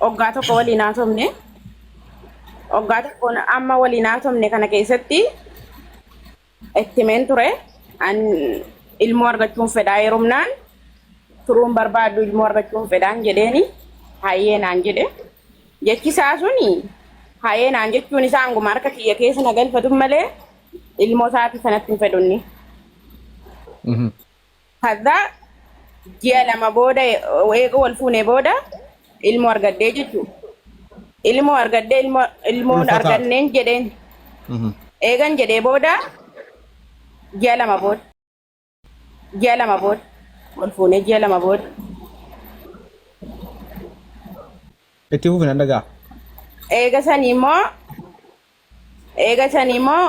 Waggaa tokko waliin haasofne. Waggaa tokko amma waliin haasofne kana keessatti itti himeen ture. An ilmoo argachuun fedhaa heerumnaan turuun barbaadu ilmoo argachuun fedhaan jedheeni hayyee naan jedhe. Jechi isaa suni hayyee naan jechuun isaa hanguma harka kiyya keessa na galfatu malee ilmoo isaatii sanatti hin fedhunni. Kaza ji'a 2 booda eega wal fuune booda ilmoo argadhee jechuudha. Ilmoo argadhee ilmoo ilmoon Ulfa taate. arganneen jedheen. Eegan jedhee booda ji'a 2 booda ji'a 2 booda wal fuunee ji'a 2 booda. Itti fufi nan dhaga'a. Eega sanii immoo Eega sanii immoo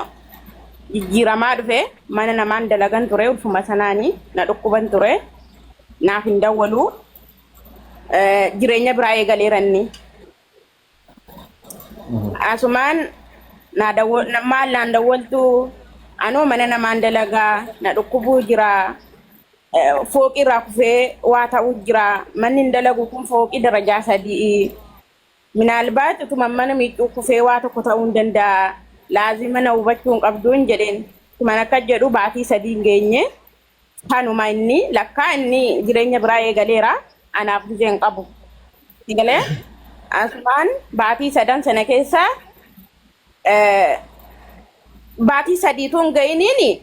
jijjiiramaa dhufe mana namaan dalagan ture ulfuma sanaanii na dhukkuban ture naaf hin dawwalu jireenya biraa eegaleera inni. Asumaan naa dawwa maal naan dawwaltu anoo mana namaan dalagaa na dhukkubuu jira fooqii irraa kufee waa ta'uu jira manni hin dalagu kun fooqii darajaa sadii Minaalbaat utuman mana miiccuu kufee waa tokko ta'uu hin danda'a. Laazima na hubachuu hin qabdu hin jedheen. Utuman akkas jedhu baatii 3 hin geenye. Kanuma inni lakkaa inni jireenya biraa eegaleera. Anaaf gizee hin qabu. Si galee? Asumaan baatii sadan sana keessa baatii sadiituu hin ga'iniin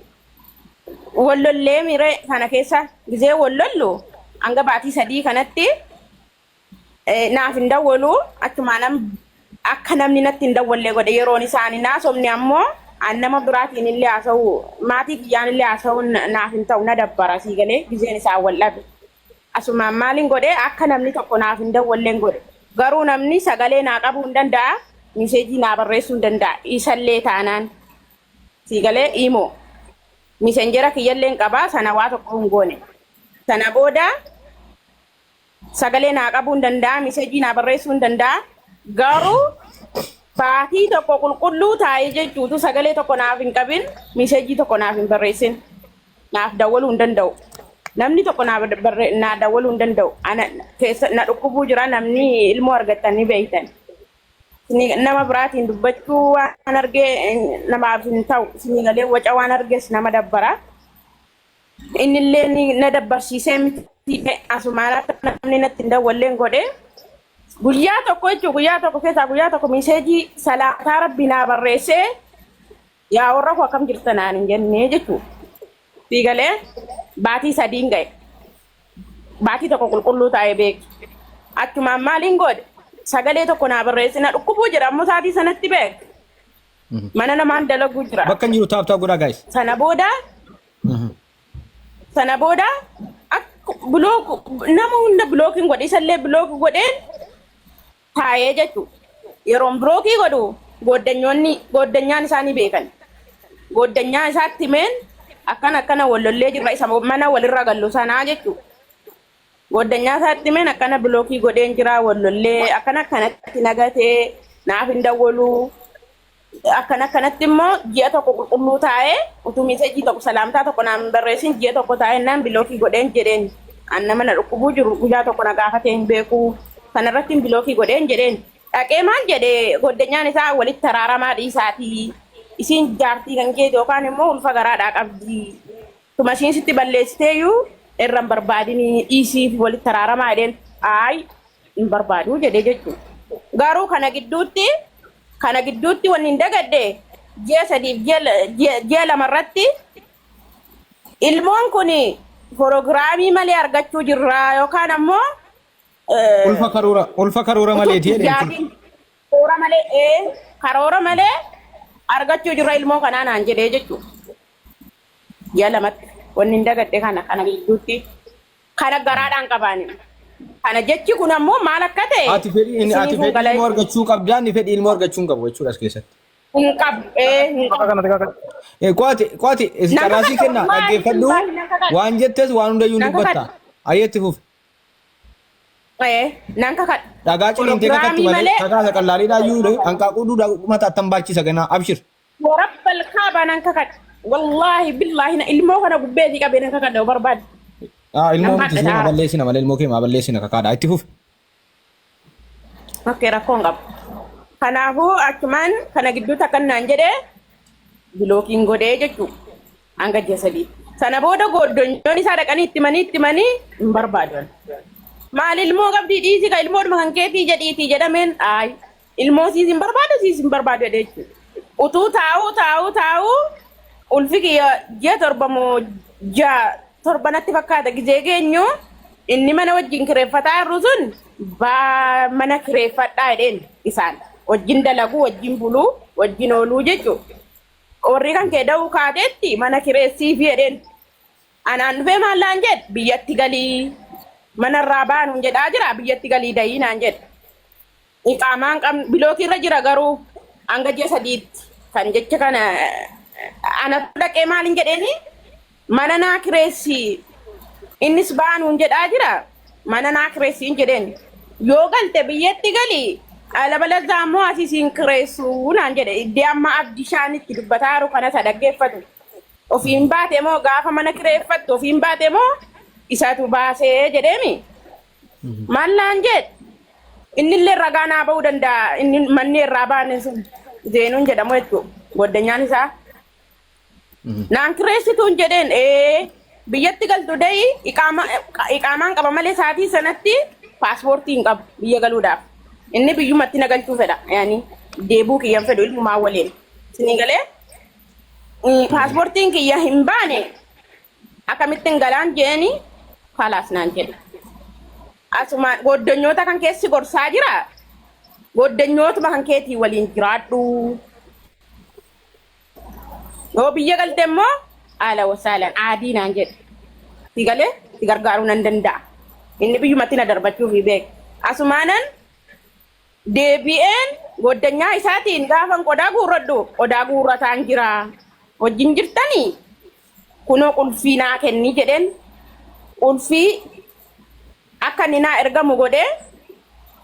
wal lollee miire sana keessa gizee wal lollu hanga baatii 3 kanatti Naaf hin dawwalu achumaanan akka namni natti hin dawwallee godhe yeroon isaani naasofne ammoo an nama biraatiin illee haasa'u maatii kiyyaan illee haasa'uun naaf hin ta'u na dabbara sii galee gizeen isaan wal dhabe asumaan maaliin godhe akka namni tokko naaf hin dawwalleen godhe garuu namni sagalee naa qabuu hin danda'a miseejii naa barreessuu hin danda'a isallee taanaan sii galee imoo misenjera kiyyallee hin qabaa sana waa tokko hin goone sana booda Sagalee naa qabuu hin danda'a, misejii naa barreessuu hin danda'a. Garuu baatii tokko qulqulluu taa'ee jechuutu sagalee tokko naaf hin qabin, misejii tokko naaf hin barreessin. Naaf dawwaluu hin danda'u. Namni tokko naa barre- naa dawwaluu hin danda'u. Ana keessa na dhukkubuu jira namni ilmoo argattan ni beektan. Isinii- Nama biraatiin dubbachuu waan argee namaaf hin ta'u. Isinii galee waca waan arges nama dabbara. Innillee ni na dabbarsiisee miti asumaan akka namni natti hin dawwalleen godhe. Guyyaa tokko jechuun guyyaa tokko keessaa guyyaa tokko miseejii salaataa rabbi naa barreessee yaa warra koo akkam jirta naan hin jennee jechuudha. Siigalee baatii sadiin ga'e. Baatii tokko qulqulluu taa'ee beeki. Achumaan maaliin godhe sagalee tokko naa barreesse na dhukkubuu jira ammoo sa'aatii sanatti beek. Mana namaan dalaguu jira. Bakka hin jiru taap taap godhaa guys. Sana booda sana booda akka block nama hunda blockiin godhe isallee block godheen taa'ee jechuudha. Yeroon blockii godhu gooddanyoonni gooddanyaan isaa ni beekan. Gooddanyaa isaatti himeen akkana akkana wal lollee jirra isa mana walirra gallu sanaa jechuudha. Gooddanyaa isaatti himeen akkana bilookii godheen jira wal lollee akkana akkanatti nagatee naaf hin dawwaluu akkana akkanatti immoo ji'a tokko qulqulluu taa'ee utuu miseejii tokko salaamtaa tokko naaf hin barreessin ji'a tokko taa'ee naan bilookii godheen jedheen an nama na dhukkubuu jiru guyyaa tokko na gaafatee hin beeku kanarratti hin bilookii godheen jedheen dhaqee maal jedhe goddanyaan isaa walitti araaramaa dhiisaatii isiin jaartii kan keeti yookaan immoo ulfa garaadhaa qabdi Tuma isiin sitti balleessiteeyyuu irra hin barbaadinii dhiisiif walitti araaramaa jedheen ayi hin barbaadu jedhee jechuudha. Garuu kana gidduutti kana gidduutti wanni hin dagadhe ji'a sadiif ji'a la- ji'a ji'a lama irratti ilmoon kun porogiraamii malee argachuu jirra yookaan ammoo Ulfa karoora ulfa karoora utuu maleeti itti jedheen kun. yaadin karoora malee ee karoora malee argachuu jirra ilmoo kanaa naan jedhee jechuudha. Ji'a lamatti wanni hin dagadhe kana kana gidduutti kana garaadhaan qabaani. Kana jechi kun ammoo maal akka ta'e Ati fedhii inni ati isiniif hin fedhii gala ilmoo argachuu qabdaa inni fedhii ilmoo argachuu hin qabu jechuudha as keessatti. hin qabu ee hin qabu. Eh, Qo'ati qo'ati Nan carraasii kakadha kenna wallaahi dhaggeeffadhu billaahi nan kakadha. waan jettes waan hundayyuu hin Nan dubbatta. kakadha. Ayyeetti fufi. Ee nan kakadha. Dhagaa ciniintee kakattu Pirogiraamii malee malee kakaa isa qallaaliidhaa iyyuu hanqaaquu duudaa mataattan baachisa ganaa abshir. Warabbal kaabaa nan kakadha. Wallaahi billaahi na ilmoo kana gubbeetii qabee nan kakadha yoo barbaade. Ah, Nan ilmoo miti baadha suma taara. balleessina malee ilmoo kee maa balleessina kakaadha itti fufi. Okay, rakkoo hin qabu. Kanaafuu achumaan kana gidduutti akkan naan jedhee bilookiin godhee jechuudha. Hanga ji'a 3. Sana booda gooddonyoon isaa dhaqanii itti himanii itti himanii hin barbaadan. Maal ilmoo qabdii dhiisii ka ilmoodhuma kan keetii jedhiitii jedhameen ayi ilmoo siis hin barbaadu siis hin barbaadu jedhee jechuudha. Utuu taa'uu taa'uu taa'uu ulfi kiyya ji'a 7 moo 6 7 natti fakkaata gizee geenyu inni mana wajjin kireeffataa jirru sun baa mana kireeffadhaa jedheen isaan wajjin dalaguu wajjin buluu wajjin ooluu jechuudha. Warri kan kee da'uu kaateetti mana kireessiifi jedheen. Anaan dhufee maal naan jedhe biyyatti galii manarraa baanuun jedhaa jira biyyatti galii da'ii naan jedhe. Iqaamaan qabnu bilookii irra jira garuu hanga ji'a 3tti kan jecha kana anatu dhaqee maalin jedheeni mana naa kireessi innis baanuun jedhaa jira mana naa kireessi hin jedheen yoo galte biyyatti gali alabalazaa immoo asii siin kireessu naan jedhe iddee amma abdishaan itti dubbataa jiru kana isa dhaggeeffatu ofiin baate moo gaafa mana kireeffattu ofiin baate moo isatu baasee jedheemi Maal naan jedhe? Innillee ragaa naa ba'uu danda'a. Inni manni irraa baane sun Zeenuun jedhamu jechuudha. Goddanyaan isaa. Naan kireessituun jedheen ee biyyatti galtu da'i iqaamaan qaba malee sa'aatii sanatti paaspoortii hin qabu biyya galuudhaaf. Inni biyyumatti na galchuu fedha. Yaani deebuu kiyyan fedhu ilmumaa waliin. Isinii galee paaspoortiin kiyya hin baane Akkamittin galaan jeeni kalaas naan jedhe. Asumaan gooddanyoota kan keessi gorsaa jira. Gooddanyootuma kan keetii waliin jiraadhu. Yoo biyya galte immoo haala wasaalaan aadii naan jedhe. Si galee si gargaaruu nan danda'a. Inni biyyumatti na darbachuuf beeka. Asumaanan deebi'een gooddanyaa isaatiin gaafan qodaa guurradhu qodaa guurrataan jira. Wajjin jirtanii kunoo qulfii naa kenni jedheen qulfii akka inni naa ergamu godhee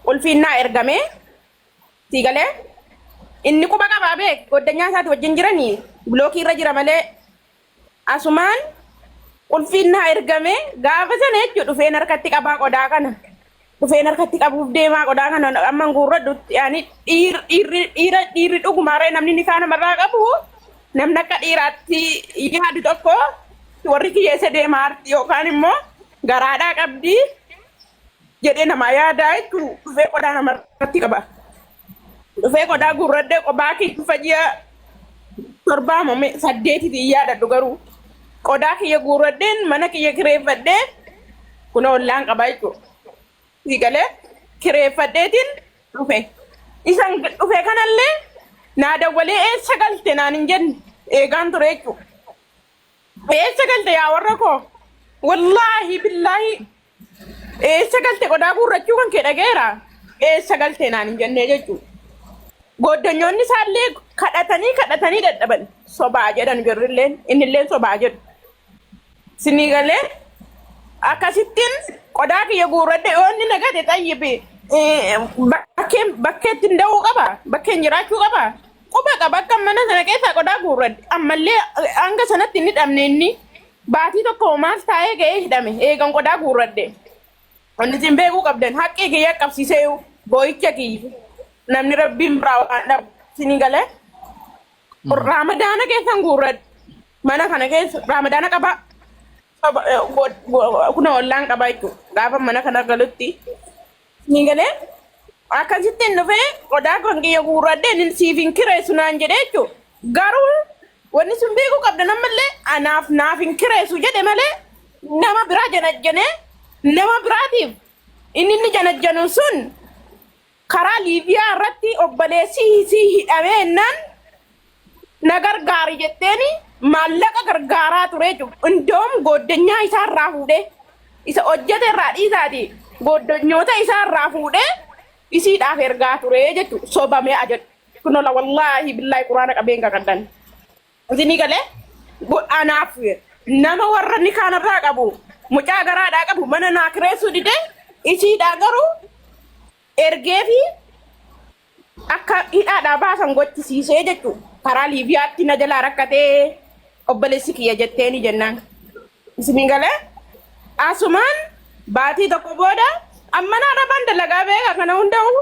qulfiin naa ergamee sii galee inni quba qabaa beek goddanyaa isaati wajjin jiranii bilookii irra jira malee asumaan qulfiin naa ergame gaafa sana jechuun dhufeen harkatti qabaa qodaa kana dhufeen harkatti qabuuf deemaa qodaa kana amma guurradhutti yaani dhiirri dhiira dhiirri dhugumaa ree namni nikaa namarraa qabu namni akka dhiiraatti yaadu tokko warri kiyyeessa deemaa arti yookaan immoo garaadhaa qabdi jedhee namaa yaadaa jechuun dhufee qodaa namarratti qaba. Dhufee qodaa guurradhee qobaa kiyya ji'a 7 moo 8ti hin yaadadhu garuu qodaa kiyya guurradheen mana kiyya kireeffadhee kunoo ollaan qaba jechuudha. Sii galee kireeffadheetiin dhufe. Isan dhufe kanallee naa dawwalee eessa galte naan hin jenne eegaan ture jechuudha. Eessa galte yaa warra koo? Wallaahi billaahi eessa galte qodaa guurrachuu kan kee dhageera. Eessa galte naan hin jennee jechuudha. Gooddanyoonni isaallee kadhatanii kadhatanii dadhaban sobaa jedhan jirrilleen innilleen sobaa jedhu. Sinii galee akkasittiin qodaa kiyya guurradhe yoo inni nagate xayyibi bakkeen bakkeetti hin da'uu qaba bakkeen jiraachuu qaba quba qaba akka mana sana keessaa qodaa guurradhe ammallee hanga sanatti hin hidhamne inni baatii tokko maal taa'ee ga'ee hidhame eegan qodaa guurradhe. Wanni isin beekuu qabdan haqqii kiyya qabsiisee boo'icha kiyya namni rabbiin biraa waan dhabu isinii galee raamadaana keessan guurradhe. Mana kana keessa raamadaana qabaa. Kuna ollaan qabaa jechuudha. Gaafa mana kana galutti. Ni galee akkasitti hin dhufee qodaa kan kiyya guurradhee inni siif hin kireessu naan jedhee jechuudha. Garuu wanni sun beekuu qabda nammallee anaaf naaf hin kireessu jedhe malee nama biraa janajjanee nama biraatiif inni inni janajjanu sun karaa Liibiyaa irratti obboleessi isii hidhamee jennaan na gargaari jetteeni maallaqa gargaaraa ture jechuudha. Indoom gooddanyaa isaa irraa fuudhee isa hojjete irraa dhiisaati gooddanyoota isaa irraa fuudhee isiidhaaf ergaa ture jechuudha. Sobamee ajedhu. Kunola wallaahi billaahi quraana qabeen kakadhan. Isinii galee anaaf nama warra ni kaanarraa qabu mucaa garaadhaa qabu mana naa kireessuu didee isiidhaa garuu ergeefi akka hidhaadhaa baasan gochisiisee jechuudha. Karaa Liibiyaatti na jalaa rakkatee obboleessi kiyya jetteeni jennaan. Isinii galee asumaan baatii tokko booda amma naa dhabaan dalagaa beeka kana hunda'u.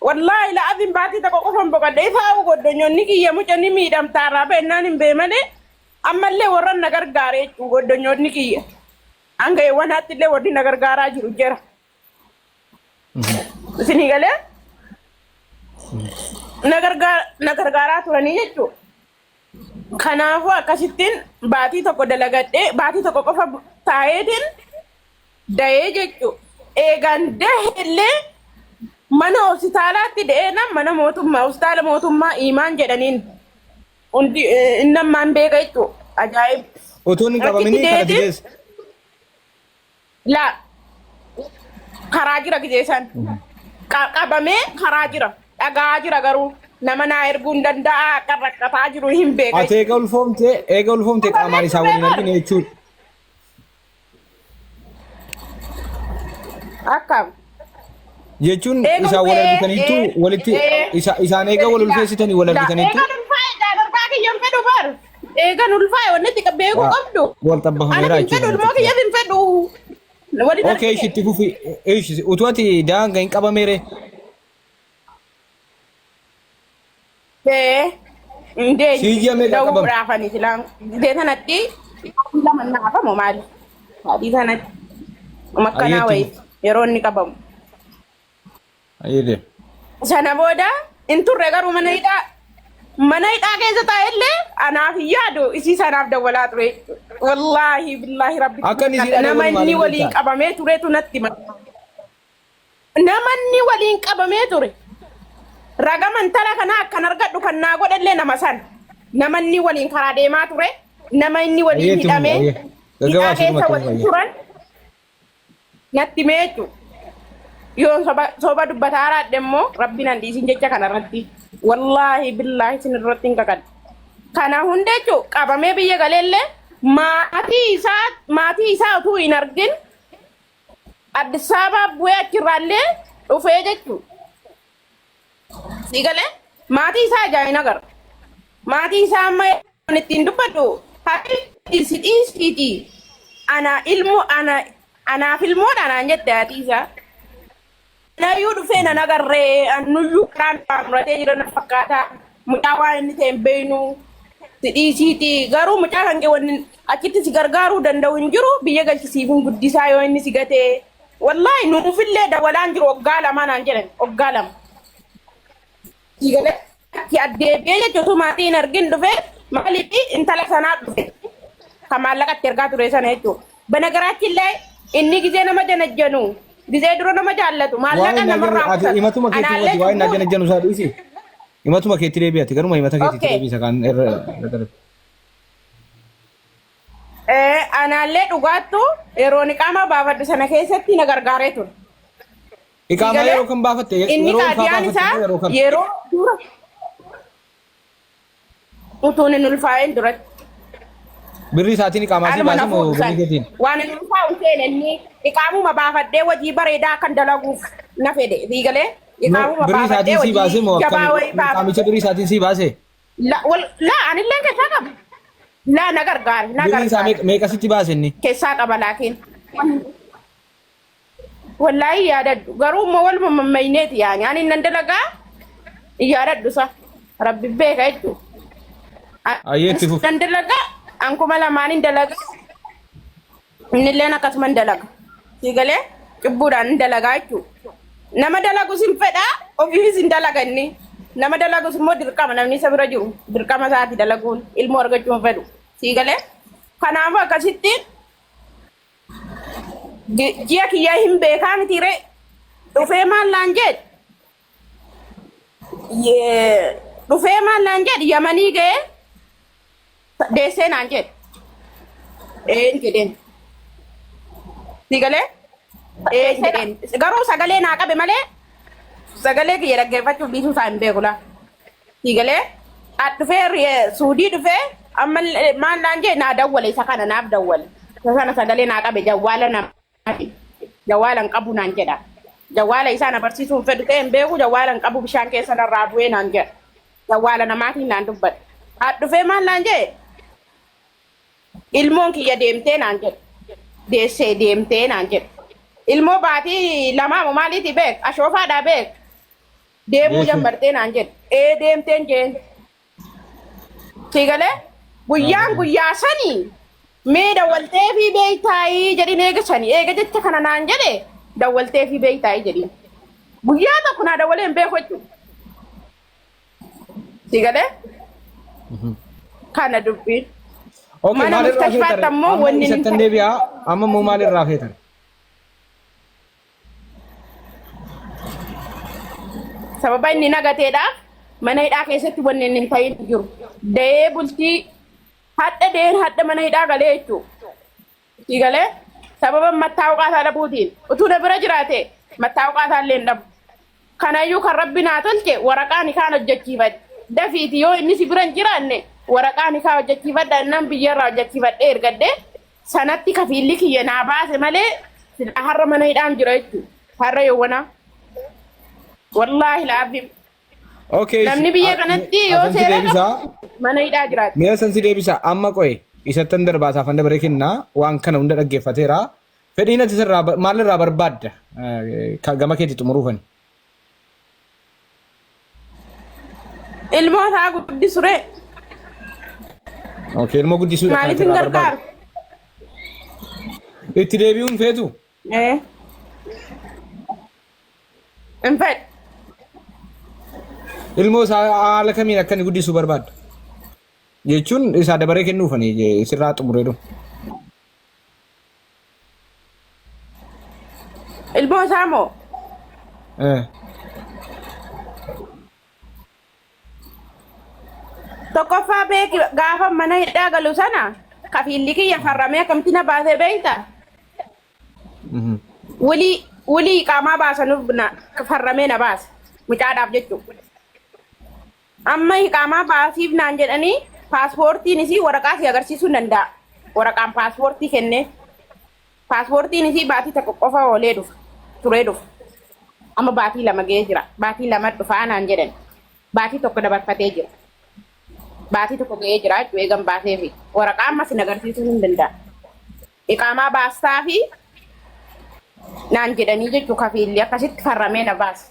Wallaahi la'atiin baatii tokko qofan boqadhe ifaa goddanyoonni kiyya muca ni miidhamtaa irraa ba'ennaan hin bee malee ammallee warra na gargaare jechuun goddanyoonni kiyya. Hanga eewwanaatti illee warri na gargaaraa jiru jira. Isinii galee na gargaaraa turanii jechuudha. Kanaafuu akkasittiin baatii tokko dalagadhee baatii tokko qofa taa'eetiin da'ee jechuudha. Eegaan dahe illee mana hospitaalaatti da'ee mana mootummaa hospitaala mootummaa Iimaan jedhaniin hundi inni ammaan beeka jechuudha. Ajaa'ib. Utuu hin Achitti qabaminii kana da'eetiin didees. laa karaa jira gizee san. Qabamee karaa jira. Dhagaa jira garuu nama naa erguu hin danda'a akka rakkataa jiru hin beeka. Ati eega ulfoomtee qaamaan isaa waliin argine jechuudha. Akkam. Jechuun Eega isaan wal ulfee argitaniittu walitti isaan eega wal ulfeessitanii wal argitaniittu Eegan ulfaa'e darbaa kiyya hin fedhu bar. Eegan ulfaa'e wanni itti beekuu qabdu. Wal xabbafameera Ana hin fedhu jechuudha. ilmoo kiyyaaf hin fedhu. Waliin Okay, argine. ishitti fufi. Ishi utuu ati daanga hin qabameere. Ee. Hin deenye. Sii ji'a meeqa Dawuu qabame? raafanii silaan. Gizee sanatti lama naafamu maali? Adii sanatti. Makkanaa Ayyeetti wayii yeroo inni qabamu. Ayyee. Sana booda hin turre garuu mana hidhaa keessa taa'ellee anaaf hin yaadu isii sanaaf dawwalaa ture. Wallaahi billaahi rabbi. Akka inni isiidhaan Nama dawwalu inni maaliif waliin beektaa? qabamee turetu natti hima. Nama inni waliin qabamee ture. Raga mantala kanaa akkan argadhu kan naa godhellee nama sana. Nama inni waliin karaa deemaa ture. Nama inni waliin Ayyeetti fufi hidhamee ayyee. hidhaa Gaggabaabsi keessa dhumatti waliin fufi. turan natti himee jechuudha. Yoo soba dubbataa raadhe immoo rabbi nan dhiisin jecha kanarratti. Wallaahi billaahi isin irratti hin kakadhu. Kana hunda jechuun qabamee biyya galeellee maatii isaa utuu hin argin Addis Ababaa bu'ee achirraallee dhufee jechuudha. Si galee maatii isaa ijaan hin agarre. Maatii isaa amma ittiin dubbadhu haati si dhiisiiti. Ana ilmoo ana anaaf ilmoodha naan jette haati isaa. Nayyuu dhufee nan agarree nuyyuu karaan muratee jira na fakkaata. Mucaa waan inni ta'e hin beeknu. Si dhiisiiti garuu mucaa kan kee wanni achitti si gargaaruu danda'u hin jiru biyya galchisiifuun guddisaa yoo inni si gatee. Wallaahi nuufillee dawalaan jiru waggaa 2 naan jedhan waggaa 2. Si galee itti addeebi'ee jechuun maatii hin argin dhufe maaliif intala sanaa dhufe kan maallaqatti ergaa ture sana jechuudha. Banagaraachi illee inni gizee nama janajjanu gizee dura nama jaallatu maallaqa Waa'ee namarraa ati qusatu. himatuma keetti Anaallee himati waa'ee cubbuun najjanajjanu isaa dhiisi. Himatuma keetti deebi'ati garuma himata keetti deebiisa kan irra irra darbe. Anaallee dhugaattu yeroo niqaama baafadhu sana keessatti na gargaaree ture. Iqaamaa Galee yeroo kam baafatte? Inni Yeroo ulfaa qaadiyaan baafatte isaa moo yeroo kam? Yeroo dura utuun hin ulfaa'in duratti. Birrii isaatiin iqaamaa sii Anuma baase na moo fuudhu birrii san. keetiin? Waan hin ulfaa'u seene inni iqaamuma baafadhee hojii bareedaa akkan dalaguuf na fedhe. Sii galee No, iqaamuma birrii baafadhee isaatiin sii baase hojii moo jabaa akkami? wayii baafadhe. Iqaamicha birrii isaatiin sii baase? La, wal, la anillee keessaa qaba. La na gargaare, na Birrii isaa gargaare. meeqa sitti baase inni? Keessaa qaba laakiin. Wallaahi yaadadhu. Garuu immoo waluma mammayneeti yaani. Ani nan dalagaa yaadadhu isa. Rabbi beeka jechuudha. Ayyeetti fufi. Nan dalagaa an 2000n dalagaa. Innilleen akkasuma hin dalaga. Si galee cubbuudhaan hin dalagaa jechuudha. Nama dalagus hin fedhaa ofiifis hin dalaga inni. Nama dalagus immoo dirqama namni isa bira jiru dirqama isaati dalaguun ilmoo argachuu hin fedhu. Si galee kanaafuu akkasitti ji'a kiyyaa hin beekaa miti ree dhufee maal naan jedhe dhufee maal naan jedhe Yamanii ga'ee deessee naan jedhe een jedheen si galee een jedheen garuu sagalee naa qabe malee sagalee kiyya dhaggeeffachuuf dhiisuu isaa hin beeku laa si galee dhufee Suudii dhufee amma maal naan jedhe naa dawwale isa kana naaf dawwale isa sana sagalee naa qabe jawwaala namaati jawwaala hin qabu naan jedha jawwaala isaa na barsiisuu hin fedhu ta'e hin beeku jawwaala hin qabu bishaan keessa narraa bu'ee naan jedha jawwaala namaatiin naan dubbadha dhufee maal naan jedhe ilmoon kiyya deemtee naan jedhe deessee deemtee naan jedhe ilmoo baatii 2 moo maaliiti beek ashoofaadhaa beek. Deemuu Jechuun. jammartee naan jedhe. Ee deemteen jeen. Sii galee guyyaan guyyaa sanii mee dawwaltee fi beeytaayii jedhin eega sanii eega jecha kana naan jedhe dawwaltee fi beeytaayii jedhin. Guyyaa tokko naa dawwalee hin beeku jechuudha. Sii galee kana dubbiin. Okay, Mana maalirraa mustashfaatti feetan? ammoo Amma wanni inni isattan ta'e. deebi'aa. Amma immoo maalirraa feetan? Sababa inni nagateedhaaf mana hidhaa keessatti wanni inni hin ta'in hin jiru. Da'ee bultii hadha da'een hadha mana hidhaa galee jechuudha. Sii galee sababa mattaawqaa isaa dhabuutiin utuu na bira jiraate mattaawqaa isaa illee hin dhabu. Kanayyuu kan rabbi naa tolche waraqaa nikaan hojjechiifadhe. Dafiiti yoo inni si bira hin jiraanne waraqaa nikaa hojjechiifadha innaan biyyarraa hojjechiifadhee ergadhe sanatti kafiilli kiyya naa baase malee silaa har'a mana hidhaan jira jechuudha. Har'a yowwanaa. Wallaahi laafi. Okay. Namni biyya kanatti yoo Asansi seera deebisaa. qabu mana hidhaa jiraata. Mi'a sansi deebisa amma qoye isattan darbaa isaaf dabaree kennaa waan kana hunda dhaggeeffateera. Fedhiin ati sirraa maalirraa barbaadda gama keetti xumuruufani. Ilmoo isaa guddisuree Okay, ilmoo guddisuudha kan maaliif ati hin irraa gargaaru? barbaaddu. Itti deebi'uun feetu? Eh. Hin fedhu. Ilmoo isaa haala kamiin akka inni guddisuu barbaadda? Jechuun isaa dabaree kennuufani sirraa xumuree dhufu. Ilmoo isaa moo? Tokkoffaa beeki gaafa mana hidhaa galu sana kafiilli kiyya farramee akkamitti na baasee beekta? Wulii wulii qaamaa baasanuuf na farramee na baase mucaadhaaf jechuudha. Amma iqaamaa baasiif naan jedhanii paaspoortiin isii waraqaa si agarsiisuu hin danda'a. Waraqaan paaspoortii kennee. Paaspoortiin isii baatii tokko qofa oolee dhufa. Turee dhufa. Amma baatii 2 ga'ee jira. Baatii 2 dhufaa naan jedhan. Baatii tokko dabarfatee jira. Baatii tokko ga'ee jira jechuudha eegan baaseefi. Waraqaa amma sin agarsiisuu hin danda'a. Iqaamaa baastaafi naan jedhanii jechuu kafiilli akkasitti farramee na baase.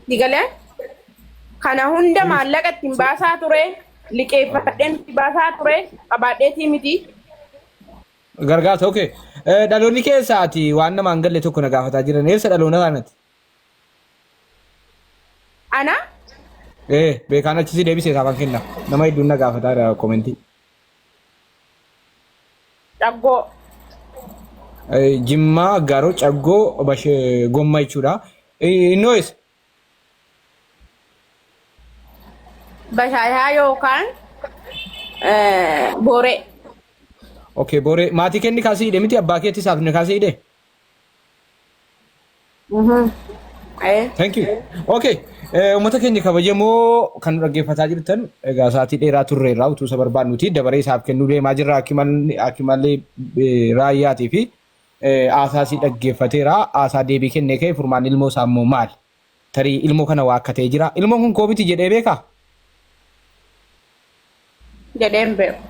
Digalee kana hunda maallaqa ittiin baasaa ture, liqeeffadheen itti baasaa ture, qabaadheetii miti. Gargaarsa, okay. Dhaloonni keessa ati waan namaan galle tokko na gaafataa jiran eessa dhaloota kanati? Ana Beekaan achi si deebisee isaafan kenna. Nama hedduun na gaafataa jira komentii. Caggoo. Jimmaa, Aggaaroo, Caggoo, Bashee, Gomma jechuudha. Innoo eessa? Bashaayaa yookaan Booree. Okay, Booree. Maatii kenni kaasii hidhe miti abbaa keetti isaaf ni kaasii hidhe? Thank you. Okay. Uummata keenya kabajamoo kan nu dhaggeeffataa jirtan egaa sa'aatii dheeraa turreerraa utuu isa barbaadnuti dabaree isaaf kennuu deemaa jirra Akimallee Raayyaatii fi haasaa isii dhaggeeffateera. Haasaa deebii kennee ka'e furmaan ilmoo isaa immoo maali? Tarii ilmoo kana waakkatee jira. Ilmoon kun koo miti jedhee beekaa? Jedhee hin beeku.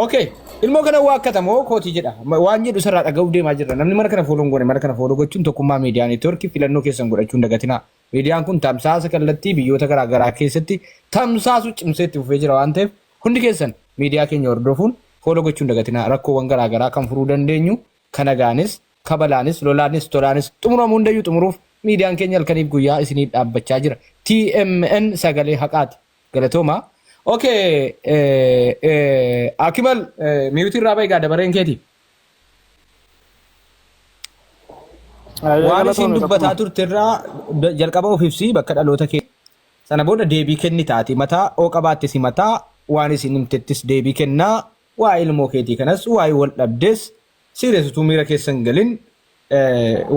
Okay. Ilmoo kana waakkata moo kooti jedha. Waan jedhu isarraa dhaga'uuf deemaa jirra. Namni mana kana fooloo hin goone mana kana fooloo gochuun tokkummaa miidiyaa neetwoorkii filannoo keessan godhachuu hin dagatinaa. Miidiyaan kun tamsaasa kallattii biyyoota garaa garaa keessatti tamsaasu cimsee itti fufee jira waan ta'eef hundi keessan miidiyaa keenya hordofuun fooloo gochuu hin dagatinaa. Rakkoowwan garaa garaa kan furuu dandeenyu kanagaanis kabalaanis lolaanis tolaanis xumuramu hundayyuu xumuruuf miidiyaan keenya halkaniif guyyaa isiniif dhaabbachaa jira. TMN sagalee haqaati. Galatooma. Okay, Akimal miyuutii irraa bahi gaa dabareen keeti. Waan isiin dubbataa turte irraa jalqaba of ibsi bakka dhaloota kee. Sana booda deebii kenni taati. Mataa oo qabaatte si mataa waan isin himtettis deebii kennaa. Waa'ee ilmoo keetii kanas waa'ee wal dhabdes serious utuu miira keessa hin galin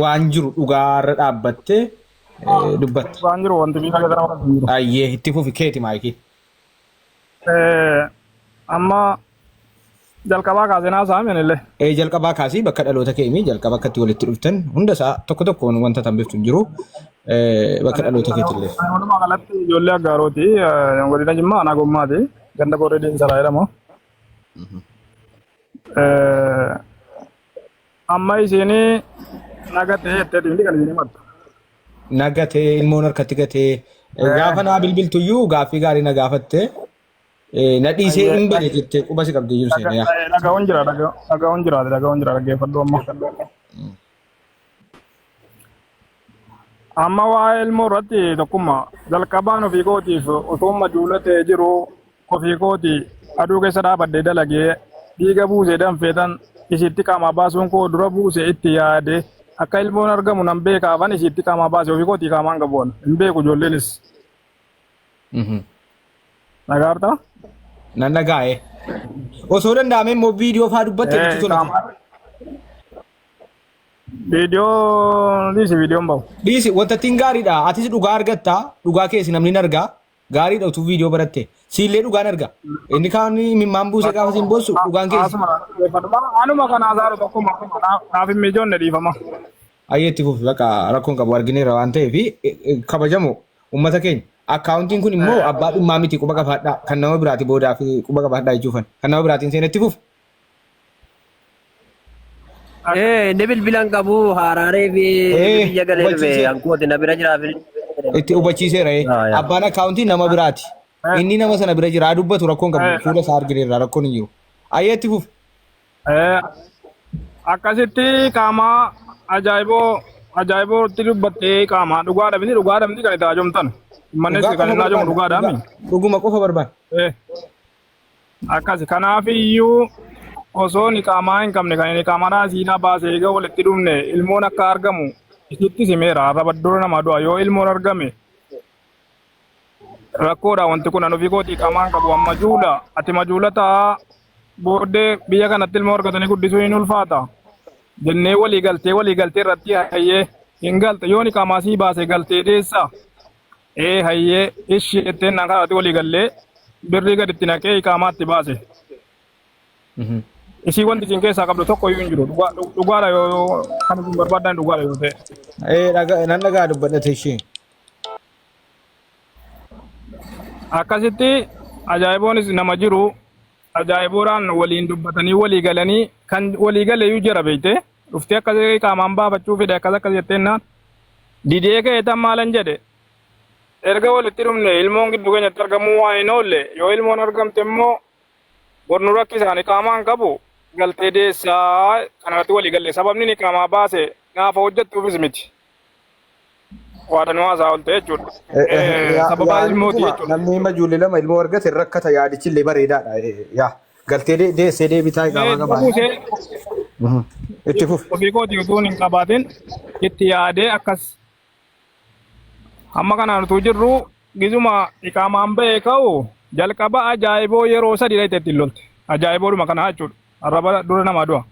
waan jiru dhugaarra dhaabbattee dubbatta. Waan jiru wanti miira keessa nama galchu hin jiru. Ayyee itti fufi keeti maayikiin. Amma jalqabaa kaasee naa saami anillee. Jalqabaa kaasii bakka dhaloota kee himi jalqaba akkatti walitti dhuftan hunda isaa tokko tokkoon wanta tambiftu hin jiru. Bakka dhaloota keetillee. Walumaa galatti ijoollee Aggaarooti. Godina Jimmaa aanaa Gommaati. Ganda Booree Diinsalaa jedhama. Amma isheen naga ta'e jettee miti kan isheen himattu. Na gatee ilmoon harkatti gatee gaafa naa bilbiltuyyuu gaaffii gaarii na gaafatte na dhiisee hin bade jettee quba si qabdi iyyuu seena yaa. Dhaga'uun jira dhaga'uun jira dhaga'uun jira dhaggeeffadhu amma. Amma waa'ee ilmoo irratti tokkummaa jalqabaan ofii kootiif utuu majuula ta'ee jiru ofii kooti aduu keessa dhaabadhee dalagee dhiiga buusee danfeetan isitti qaamaa baasuun koo dura buuse itti yaade akka ilmoon argamu nan beekaafan isitti qaamaa baase ofii kootii qaamaan qabuun hin beeku ijoolleenis. Nagaartaa? Nan dhagaa'e. Osoo danda'ame immoo viidiyoo faa dubbatte nutti tola. Viidiyoo dhiisi viidiyoon bahu. Dhiisi wanta ittiin gaariidha. Atis dhugaa argatta. Dhugaa keessi namni hin argaa. Gaariidha utuu viidiyoo baratte. Siillee dhugaan arga. Inni kaan mimmaan buuse gaafa siin boossu dhugaan keessi. Asuma anuma kana haasa'u tokkuma naaf hin mijoonne dhiifama. Ayyee itti fufi bakka rakkoon qabu argineera waan ta'eef kabajamu uummata keenya. Akkaawuntiin kun immoo abbaa dhimmaa miti quba qabaadhaa. Kan nama biraati boodaa fi quba qabaadhaa jechuufan. Kan nama biraatiin seenetti fufi. Inni bilbila hin qabu haaraaree fi biyya galee dhufe hubachiisee. Hankooti na bira jiraaf. Itti hubachiiseera. Ah, yaa. Abbaan akkaawuntii nama biraati. Inni nama sana bira jira. Dubbatu rakkoon qabu. Fuula isaa argineerra rakkoon hin jiru. Ayyee itti fufi. Akkasitti qaama ajaa'iboo ajaa'ibootti dubbattee qaama dhugaadha miti dhugaadha miti kan itti haajomtan. Manni Dhugaa kan qofa inni haajomu barbaanna. dhugaadha mi? Dhuguma qofa barbaanna. Akkasi kanaaf iyyuu osoo ni qaamaa hin qabne kan inni qaamaadhaa siinaa baasee egaa walitti dhufne ilmoon akka argamu isitti simeera arraba dura nama du'a yoo ilmoon argame rakkoodha wanti kun an ofii kootii qaamaa hin qabu amma juula ati majuula ta'a booddee biyya kanatti ilmoo argatanii guddisuu hin ulfaata jennee walii galtee walii galtee irratti hayyee hin galte yoo ni qaamaa sii baase galtee dheessa ee hayyee ishii jetteen naan kanatti walii gallee birrii gaditti naqee iqaamaatti baase. Isii wanti isin keessaa qabdu tokko iyyuu hin jiru. Dhugaadha yoo kan isin barbaadan dhugaadha yoo ta'e. Nan dhagaa dubbadhate ishee. Akkasitti ajaa'iboonis nama jiru ajaa'iboodhaan waliin dubbatanii walii galanii kan walii gale iyyuu jira beekte dhuftee akkas qaamaan baafachuu fedhe akkas akkas jetteen naan didee ka'e tan maalan jedhe erga walitti dhufne ilmoon gidduu keenyatti argamuu waan hin oolle yoo ilmoon argamte immoo bornu rakkisaani qaamaan qabu galtee deessaa kanarratti walii galle sababni ni qaamaa baase naafa hojjettuufis miti. Waadanuu haasaa olte jechuudha. Sababa ilmooti jechuudha. Namni majuulli lama ilmoo argate rakkata yaadichi illee bareedaadha. Yaa galtee deessee deebitaa qaamaa qabaa. Buusee Itti fufi. Ofii kootii utuu hin qabaatin itti yaadee akkas hamma kanaan utuu jirru gizuma iqaamaan ba'ee ka'u jalqaba ajaa'iboo yeroo sadi dhayite ittiin lolte. Ajaa'iboodhuma kana jechuudha. Arraba dura namaa du'a.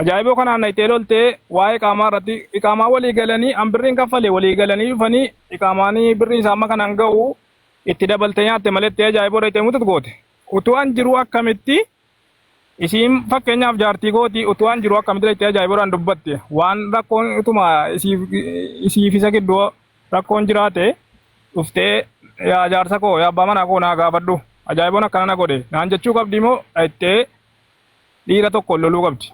Ajaa'iboo kanaan dhayitee loltee waa'ee qaamaa irratti iqaamaa walii galanii an birriin kaffalee walii galanii dhufanii iqaamaanii birriin isaa amma kanaan ga'u itti dabaltee nyaatte malee itti ajaa'iboo dhayitee mututu goote. Utuu an jiru akkamitti isiin fakkeenyaaf jaartii kooti utuu an jiru akkamitti dhayitee ajaa'iboodhaan dubbatte waan rakkoon utuma isiif isa gidduu rakkoon jiraate dhuftee yaa jaarsa koo yaa abbaa manaa koo naa gaafadhu ajaa'iboon akkana na godhe naan jechuu qabdi moo dhayitee dhiira tokko loluu qabdi.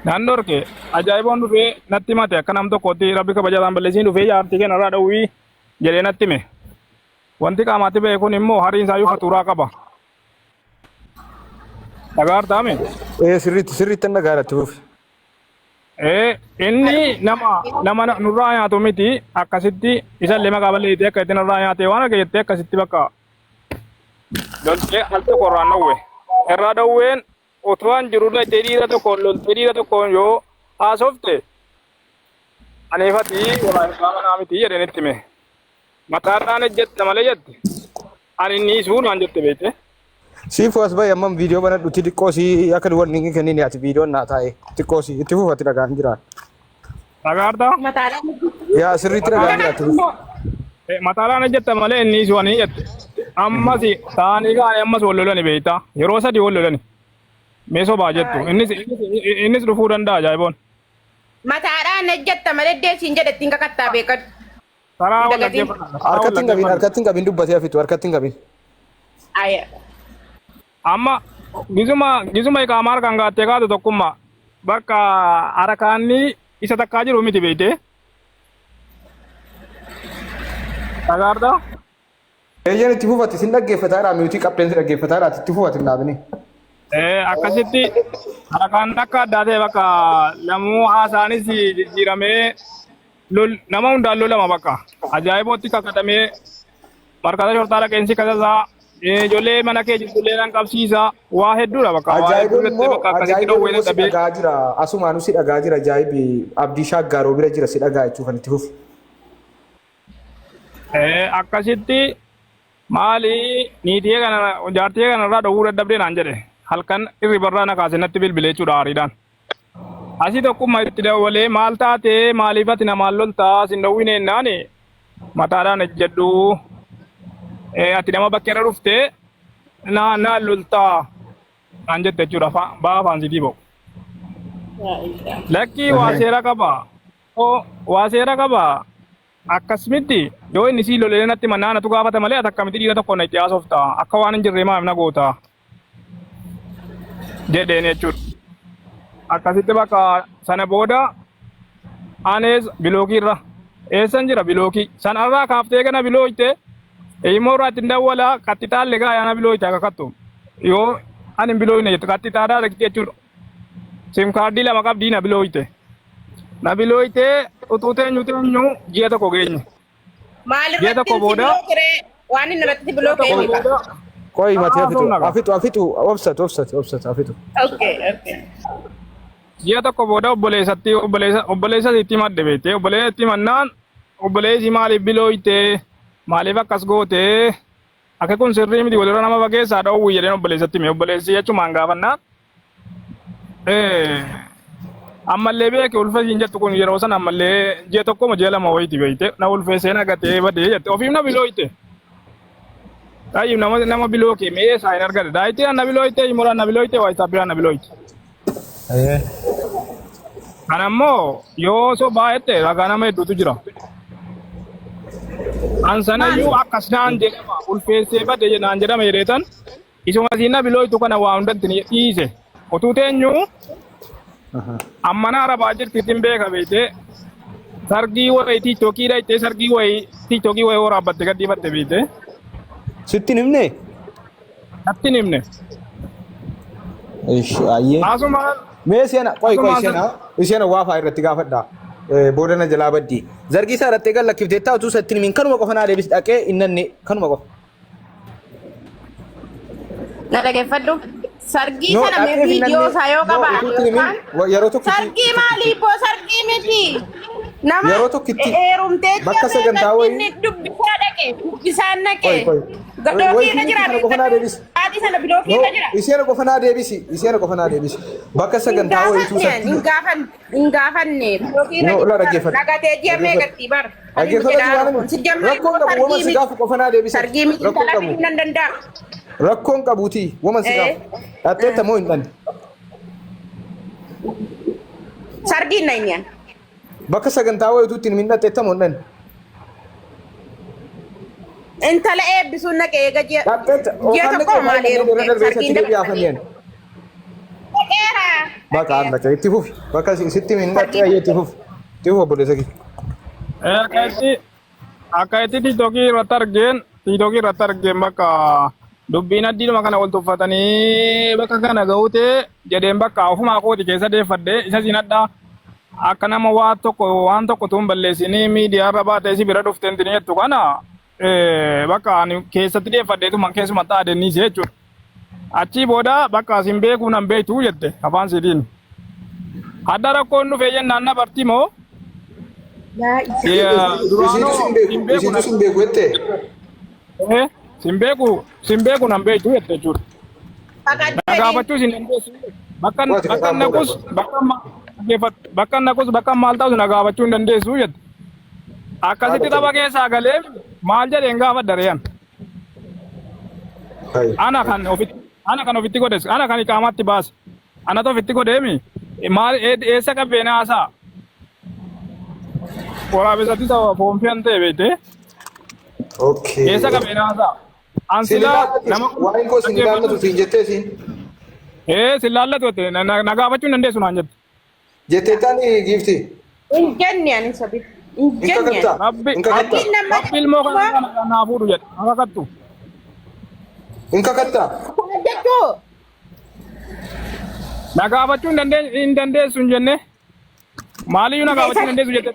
Naan dhorke ajaa'iboon dhufee natti himate akka nam tokkootti rabbi kabajaadhaan balleessiin dhufee jaartii keenya irraa dhowwii jedhee natti hime. Wanti qaamaatti ba'e kun immoo hariin isaayyuu fatuuraa qaba. Dhagaartaame. Sirriitti sirriitti nan dhagaadha itti fufi. Inni nama nama nurraa nyaatu miti akkasitti isallee maqaa balleessitee akka itti nurraa nyaatee waan arge jettee akkasitti bakka loltee al tokko irraan dhowwe. Irraa dhowween utuu an jiru dhaqxee dhiira tokkoon loltee dhiira tokkoon yoo haasofte aniifati walaa abbaa manaa miti jedheen itti hime. Mataadhaan ejjette malee jette. Ani niisuu naan jette beekte. Siifuu as bahi ammam viidiyoo banadhutti xiqqoo si akka wanni hin kennin ati viidiyoon naa taa'e xiqqoo si itti fufatti dhagaan jiraan. Dhagaartaa? Mataadhaan Yaa sirriitti dhagaan jira itti fufi. Mataadhaan ejjette malee inni niisuu ani jette. Ammas taa'anii kaa'anii ammas wal lolani beektaa. Yeroo sadii wal lolani. Mee sobaa jettu. Innis innis dhufuu danda'a ajaa'iboon. Mataadhaan ejjetta malee deesiin jedhe ittiin kakattaa beekadhu. Karaa wal Dagatiin. dhaggeeffatan. Harkatti hin qabin harkatti hin qabin dubbatee hafitu harkatti hin qabin. Aya. Amma gizuma gizuma iqaamaa harkaan gaattee kaatu tokkummaa bakka harakaanni isa takkaa jiru miti beekte. Dhagaardaa? Eeyyeen itti fufati sin dhaggeeffataadha miyuutii qabdeen si dhaggeeffataadha itti fufati hin dhaabini. Akkasitti harakaan akka addaa ta'e bakka lamuu haasaanis jijjiiramee lol nama hundaan lolama bakka ajaa'ibootti kakatamee markata shortaa dhaqeensi kasasaa ijoollee mana kee jirtullee nan qabsiisa waa hedduudha bakka waa hedduu Ajaa'iboon jettee immoo bakka akkasitti ajaa'iboon dhowwee immoo si dadhabee dhagaa jira asumaanuu si dhagaa jira ajaa'ibi abdii shaaggaaroo bira jira si dhagaa jechuuf kan itti fufi. Akkasitti maali niitii kana jaartii kana irraa dhowwuu dadhabdee naan jedhe halkan irribarraa na kaase natti bilbilee jechuudha aariidhaan. Asii tokkummaa itti dabalee maal taate maaliif ati namaan loltaa sin dhowwine jennaan mataadhaan ejjedhu ati nama bakkeerra dhufte naan loltaa naan jette jechuudha ba'aa afaan sitii ba'u. Lakkii waa seera qaba. Waa seera qaba. Akkasumatti yoo inni sii lolee natti mannaa natu gaafata malee ati akkamitti dhiira tokko na itti haasofta akka waan hin jirree maaf na goota jedheen jechuudha. Akkasitti bakka sana booda anees bilookii irra eessan jira bilookii sanarraa kaaftee gana bilooyte immoo irraa ittiin dawwala qaxxixaalle gaa yaana bilooyte akka kattu yoo ani hin bilooyne jettu qaxxixaadhaa dhaqxi jechuudha. Sim kaardii lama qabdii na bilooyte. Na bilooyte utuu teenyu teenyu ji'a tokko geenye. Maal Ji'a irratti tokko si booda bilookiree? Waan inni irratti si ji'a bilookee tokko himi kaa. booda Qoyi mati haa hafitu haasofna gaa. hafitu hafitu obsatu obsatu obsatu hafitu. Okay, okay. Ji'a tokko booda obboleessatti obboleessa obboleessa itti madde beekte obboleessa itti mannaan obboleessi maaliif bilooyte maaliif akkas goote akka kun sirrii miti walirra nama fageessaa dhoowwi jedheen obboleessatti hime obboleessi jechumaan gaafannaan ammallee beeke ulfa siin jettu kun yeroo sana ammallee ji'a tokkoma ji'a lama wayiiti beekte na ulfeessee na gatee badee jette ofiif na bilooyte. Tayyib nama nama biloo kee mee isaa hin argate daayitii na bilooyte himoodhaan na bilooyte waayitaappidhaan na bilooyte. Kana immoo yoo sobaa jette ragaa nama hedduutu jira. An sanayyuu akkas naan jedhama ulfeessee bade naan jedhama jedheetan isuma siin na bilooytu kana waa hundatti ni dhiise. Utuu teenyu ammana arabaa jirti ittiin beeka beekte sargii wayii tiiktookii dhayxee sargii wayii tiiktookii wayii waraabbatte gadhiifatte beekte Sitti hin himne? natti hin himne. Ish ayyee. Asumaan Mee seena qoy qoy asumaan seena seena waa fa'aa irratti gaafadha. Booda na jalaa baddi. Zargii isaa irratti eegan lakkiftee taatu isatti himin kanuma qofa naa deebisi dhaqee innanne kanuma qofa. Na dhaggeeffadhu. Sargii No sana mee dhaqee viidiyoo innanne isaa yoo no qabaate utuutti himin yookaan yeroo tokkitti sargii maalii boo sargii miti. Nama yeroo tokkitti heerumtee ji'a bakka sagantaa meeqatti wayii inni dubbisaa dhaqe dubbisaan naqe qoy qoy gadookii wayii irra jira kana qofa naa deebisi. haadhi sana bilookii No irra jira. isheen qofa naa deebisi isheen qofa naa deebisi. Bakka Hin sagantaa wayiituu gaafanne satti hin gaafanne hin gaafanne bilookii irra no la jira dhaggeeffadhu nagatee ji'a dhaggeeffadhu meeqatti bar ani nu dhaggeeffadhu jedhaa waan kun si jammari rakkoon boo qabu waman sargii si miti gaafu qofa naa deebisi sargii miti rakkoon intala qabu. fiduu nan danda'a. Rakkoon qabuuti waman si Eh. gaafu. Dhatteetta moo hin dhanne? Sargiin na hin Bakka sagantaa wayituutti hin dhatteetta moo hin dhanne? Intala eebbisuun naqe eega ji'a Dhatteetta ji'a yookaan tokko naqee maal maal heerumte irra darbee sargiin isatti deebi'aa dabarsanii. fanneen. Dhaqeera. Bakka Dhaqeera. aan dhaqee itti fufi. Bakka sitti hin dhattee Sargiin ayyee itti fufi. Itti fufi obboleessa kee. Akka itti akka itti tiiktookii irratti argeen tiiktookii irratti argeen bakka dubbiin addiidhuma kana wal tuffatanii bakka kana ga'uute jedheen bakka ofumaa kooti keessa deeffadhee isa siin addaa akka nama waa tokko waan tokko tuun balleessinii miidiyaa irra baatee si bira dhufteen tini jettu kana bakka ani keessatti deeffadheetuma keessuma taa'adenniis jechuudha. Achii booda bakka asin beekuu nan beektu jette afaan sitiin. Hadda rakkoon dhufee jennaan na barti moo Isiitu duraanuu sin beeku. sin beeku Isiitu nan sin beeku jettee. sin beeku nan beektu jette jechuudha. Na gaafachuu sin dandeessu. Bakka Waati bakka kataan booda. naqus bakka bakka naqus bakka maal ta'us na gaafachuu hin dandeessu jette. Akkasitti tapha keessaa galee maal jedheen gaafadha re'an. Ana kan ofitti ana kan ofitti godhes ana kan iqaamaatti baase anatu ofitti godheemi maal eessa qabbeena haasaa waraabessatti ta'u foonfiyaan ta'e beekte Okay. eessa qabbeena haasaa an Sin silaa ilaallatu. nama Waa'een koo sin ilaallatu siin jettee siin. ee sin laallatu jette na gaafachuu hin dandeessu naan jette Jettee taani giifti. Hin jenne ani sabi. Hin Hin jenne. kakattaa? Rabbi Hin kakattaa? Rabbiin nama Rabbi ilmoo kana naa fuudhu jedhe. Hin kakattu. Hin kakattaa? Kana jechuu Na gaafachuu hin dandeessu hin jenne. Maaliyyuu na gaafachuu hin dandeessu jette.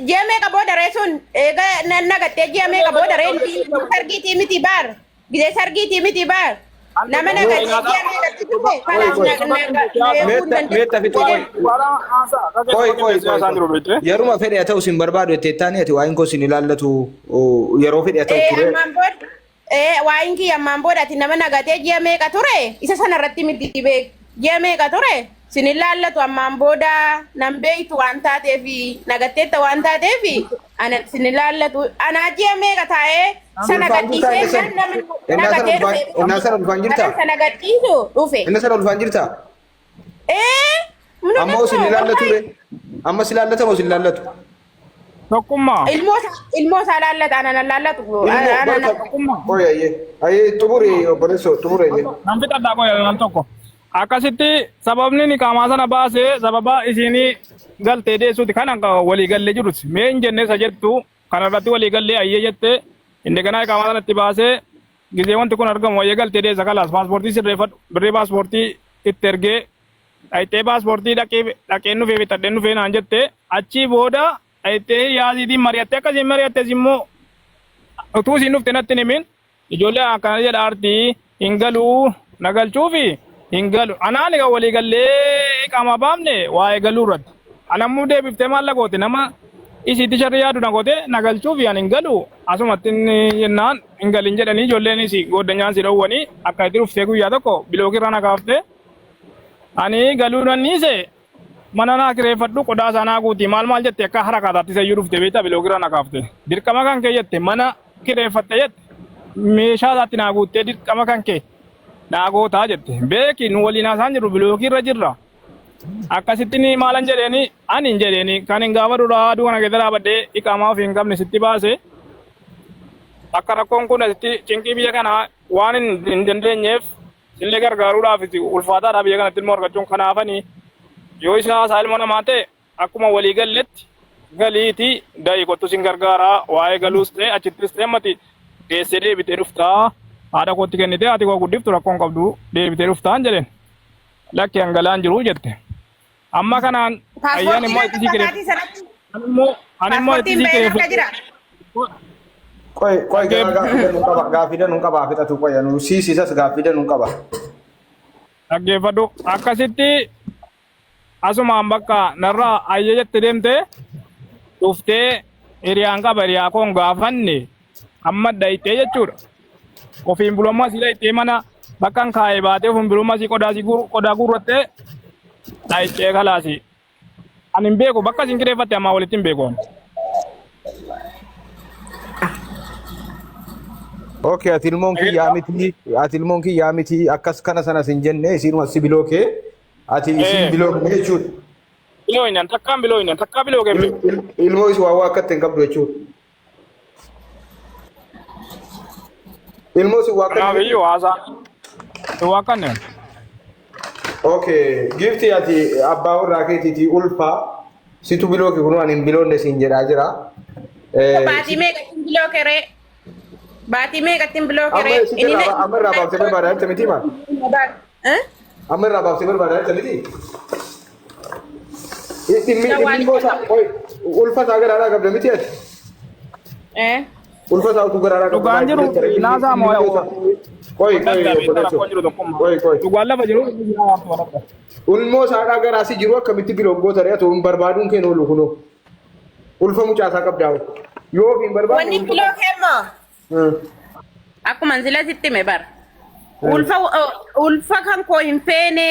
Ji'a meeqa booda ree sun eega nagattee ji'a meeqa booda ree sargiitii miti baar gizee sargiitii miti baar nama nagattee ji'a meeqatti dhufe kanaaf na eeguu hin Meetta fixu dandeessu. qoy. Qoy qoy qoy. Yeruma fedhe haa ta'u sin barbaadu jettee taani ati waa'een koo sin ilaallatu yeroo fedhe haa ta'u ture. Ammaan booda waa'in kiyya ammaan booda ati nama nagatee ji'a meeqa ture isa sana irratti miti beek ji'a meeqa ture sin ilaallatu ammaan booda nan beektu waan taateefi nagatteetta waan taateefi ana sin ilaallatu anaa ji'a meeqa taa'ee sana Ulfaan jirtaa gadhiisee inni nama sana? Innaa sana nagatee ulfaan dhufe innaa sana ulfaan jirtaa? sana gadhiisu dhufe. Inni sana ulfaan jirtaa? Mun Amma sin ilaallatu re? Amma si ilaallata moo sin ilaallatu? Tokkummaa. Ilmoo isaa laallata ana nan laallatu Ilmoo ana barka Tokkummaa. qoy ayyee. Ayyee xumuri obboleessoo xumuri ayyee. Nan fixadhaa qoya nan tokko. Akkasitti sababni ni qaamaa sana baasee sababa isinii galtee deessuuti kan akka walii gallee jirus mee hin jenne isa jettu kanarratti walii gallee ayyee jette indeganaa qaamaa sanatti baasee gizee wanti kun argamu ayyee galtee deessa kalaas paaspoortii sirreeffadhu birrii paaspoortii itti ergee dhayxee paaspoortii dhaqee dhaqeen dhufee bitadheen dhufee naan jette achii booda dhayxee yaasiitiin mari'attee akkasiin mari'attes immoo utuu isiin dhufte natti hin himin ijoollee akkana jedha artii hin galuu na galchuufi hin galu anaan egaa walii gallee qaama baafne waa'ee galuu irratti anammoo deebiftee maal goote nama isiitti sharri yaadu na goote na galchuufi ani hin galu asumatti inni jennaan hin galin jedhanii ijoolleen isii gooddanyaan si dhowwanii akka itti dhuftee guyyaa tokko bilookirra na kaaftee ani galuu nan dhiise mana naa kireeffadhu qodaa isaa naa guuti maal maal jette akka harakaataatti sayyuu dhufte beektaa bilookirra na kaafte dirqama kan kee jette mana kireeffatte jette meeshaa isaatti naa guuttee dirqama kan kee naa gootaa jette beeki nu waliin haasaan jirru bilookirra jirra akkasitti ni maalan jedheeni ani hin jedheeni kan hin gaafa duraa aduu kana keessa dhaabadhee iqaamaa ofii hin qabne sitti baase akka rakkoon kun asitti cinqii biyya kanaa waan hin dandeenyeef illee gargaaruudhaaf ulfaataadha biyya kanatti ilmoo argachuun kanaafani yoo isa haasaa ilmoo namaa ta'e akkuma walii galletti galiiti da'i kottu sin gargaaraa waa'ee galuus ta'e achittis ta'e ammati deessee deebitee dhuftaa haadha kootti kennitee haati koo guddiftu rakkoon qabdu deebitee dhuftaan jedheen lakki hangalaan jiru jette amma kanaan ayyaan Paaspoortiin immoo harka itti si isaatii sanatti ani immoo itti paaspoortiin si bahee harka jira. Qoy qoy gara gaaffii danuu qaba gaaffii danuu qaba fixatu qoy anu siisisas gaaffii danuu qaba. Dhaggeeffadhu akkasitti asumaan bakka narraa ayyee jette deemte dhuftee hiriyaan qaba hiriyaa koon gaafanne amma dhayxee jechuudha. Ofiin bulummaa sii dhayxee mana bakka hin kaa'ee baatee ofiin bulummaa sii qodaa sii qodaa guurrattee dhayxee kalaasi. Ani hin beeku bakka isin kireeffatte ammaa walitti hin beeku. ani. Okay, ati ilmoon kiyyaa miti, ati ilmoon kiyyaa miti, akkas kana sanas hin jenne, isiinuma si bilookee, ati isin bilookee jechuudha. Biloo hin takkaan biloo hin takkaa biloo kee beeku. Ilmoo is waa waa akkatti hin qabdu jechuudha. Ilmoo si waa Kanaaf akkatti. iyyuu haasaa. Waa kanne. Okay, gifti ati abbaa warraa keetiitii ulfaa situ bilooke kunoo ani hin biloonne siin jedhaa jira. Baatii meeqatti bilookeree? Baatii meeqatti bilookeree? Amma sitti irraa amma irraa baaftee barbaadaa jirta miti maal? Amma irraa baaftee barbaadaa jirta miti? Dhimmi dhimmi ilmoo isaa oi ulfa isaa garaadhaa qabda miti ati? Ulfa isaa utuu garaadhaa qabdu Dhugaan maal jiru jedhee naasaa moo Qoy qoy obboleessoo. rakkoon jiru tokkummaa. Qoy qoy. Dhugaan lafa jiru Ilmoo isaadhaa garaasii jiru akkamitti bilooggoota re'atu hin barbaaduun kee oolu kunoo. Ulfa mucaasaa qabdaa. Yoo ofiin barbaadu. Wanni bilookee immoo akkuma sila sitti hime bara. Ulfa ulfa kan koo hin feene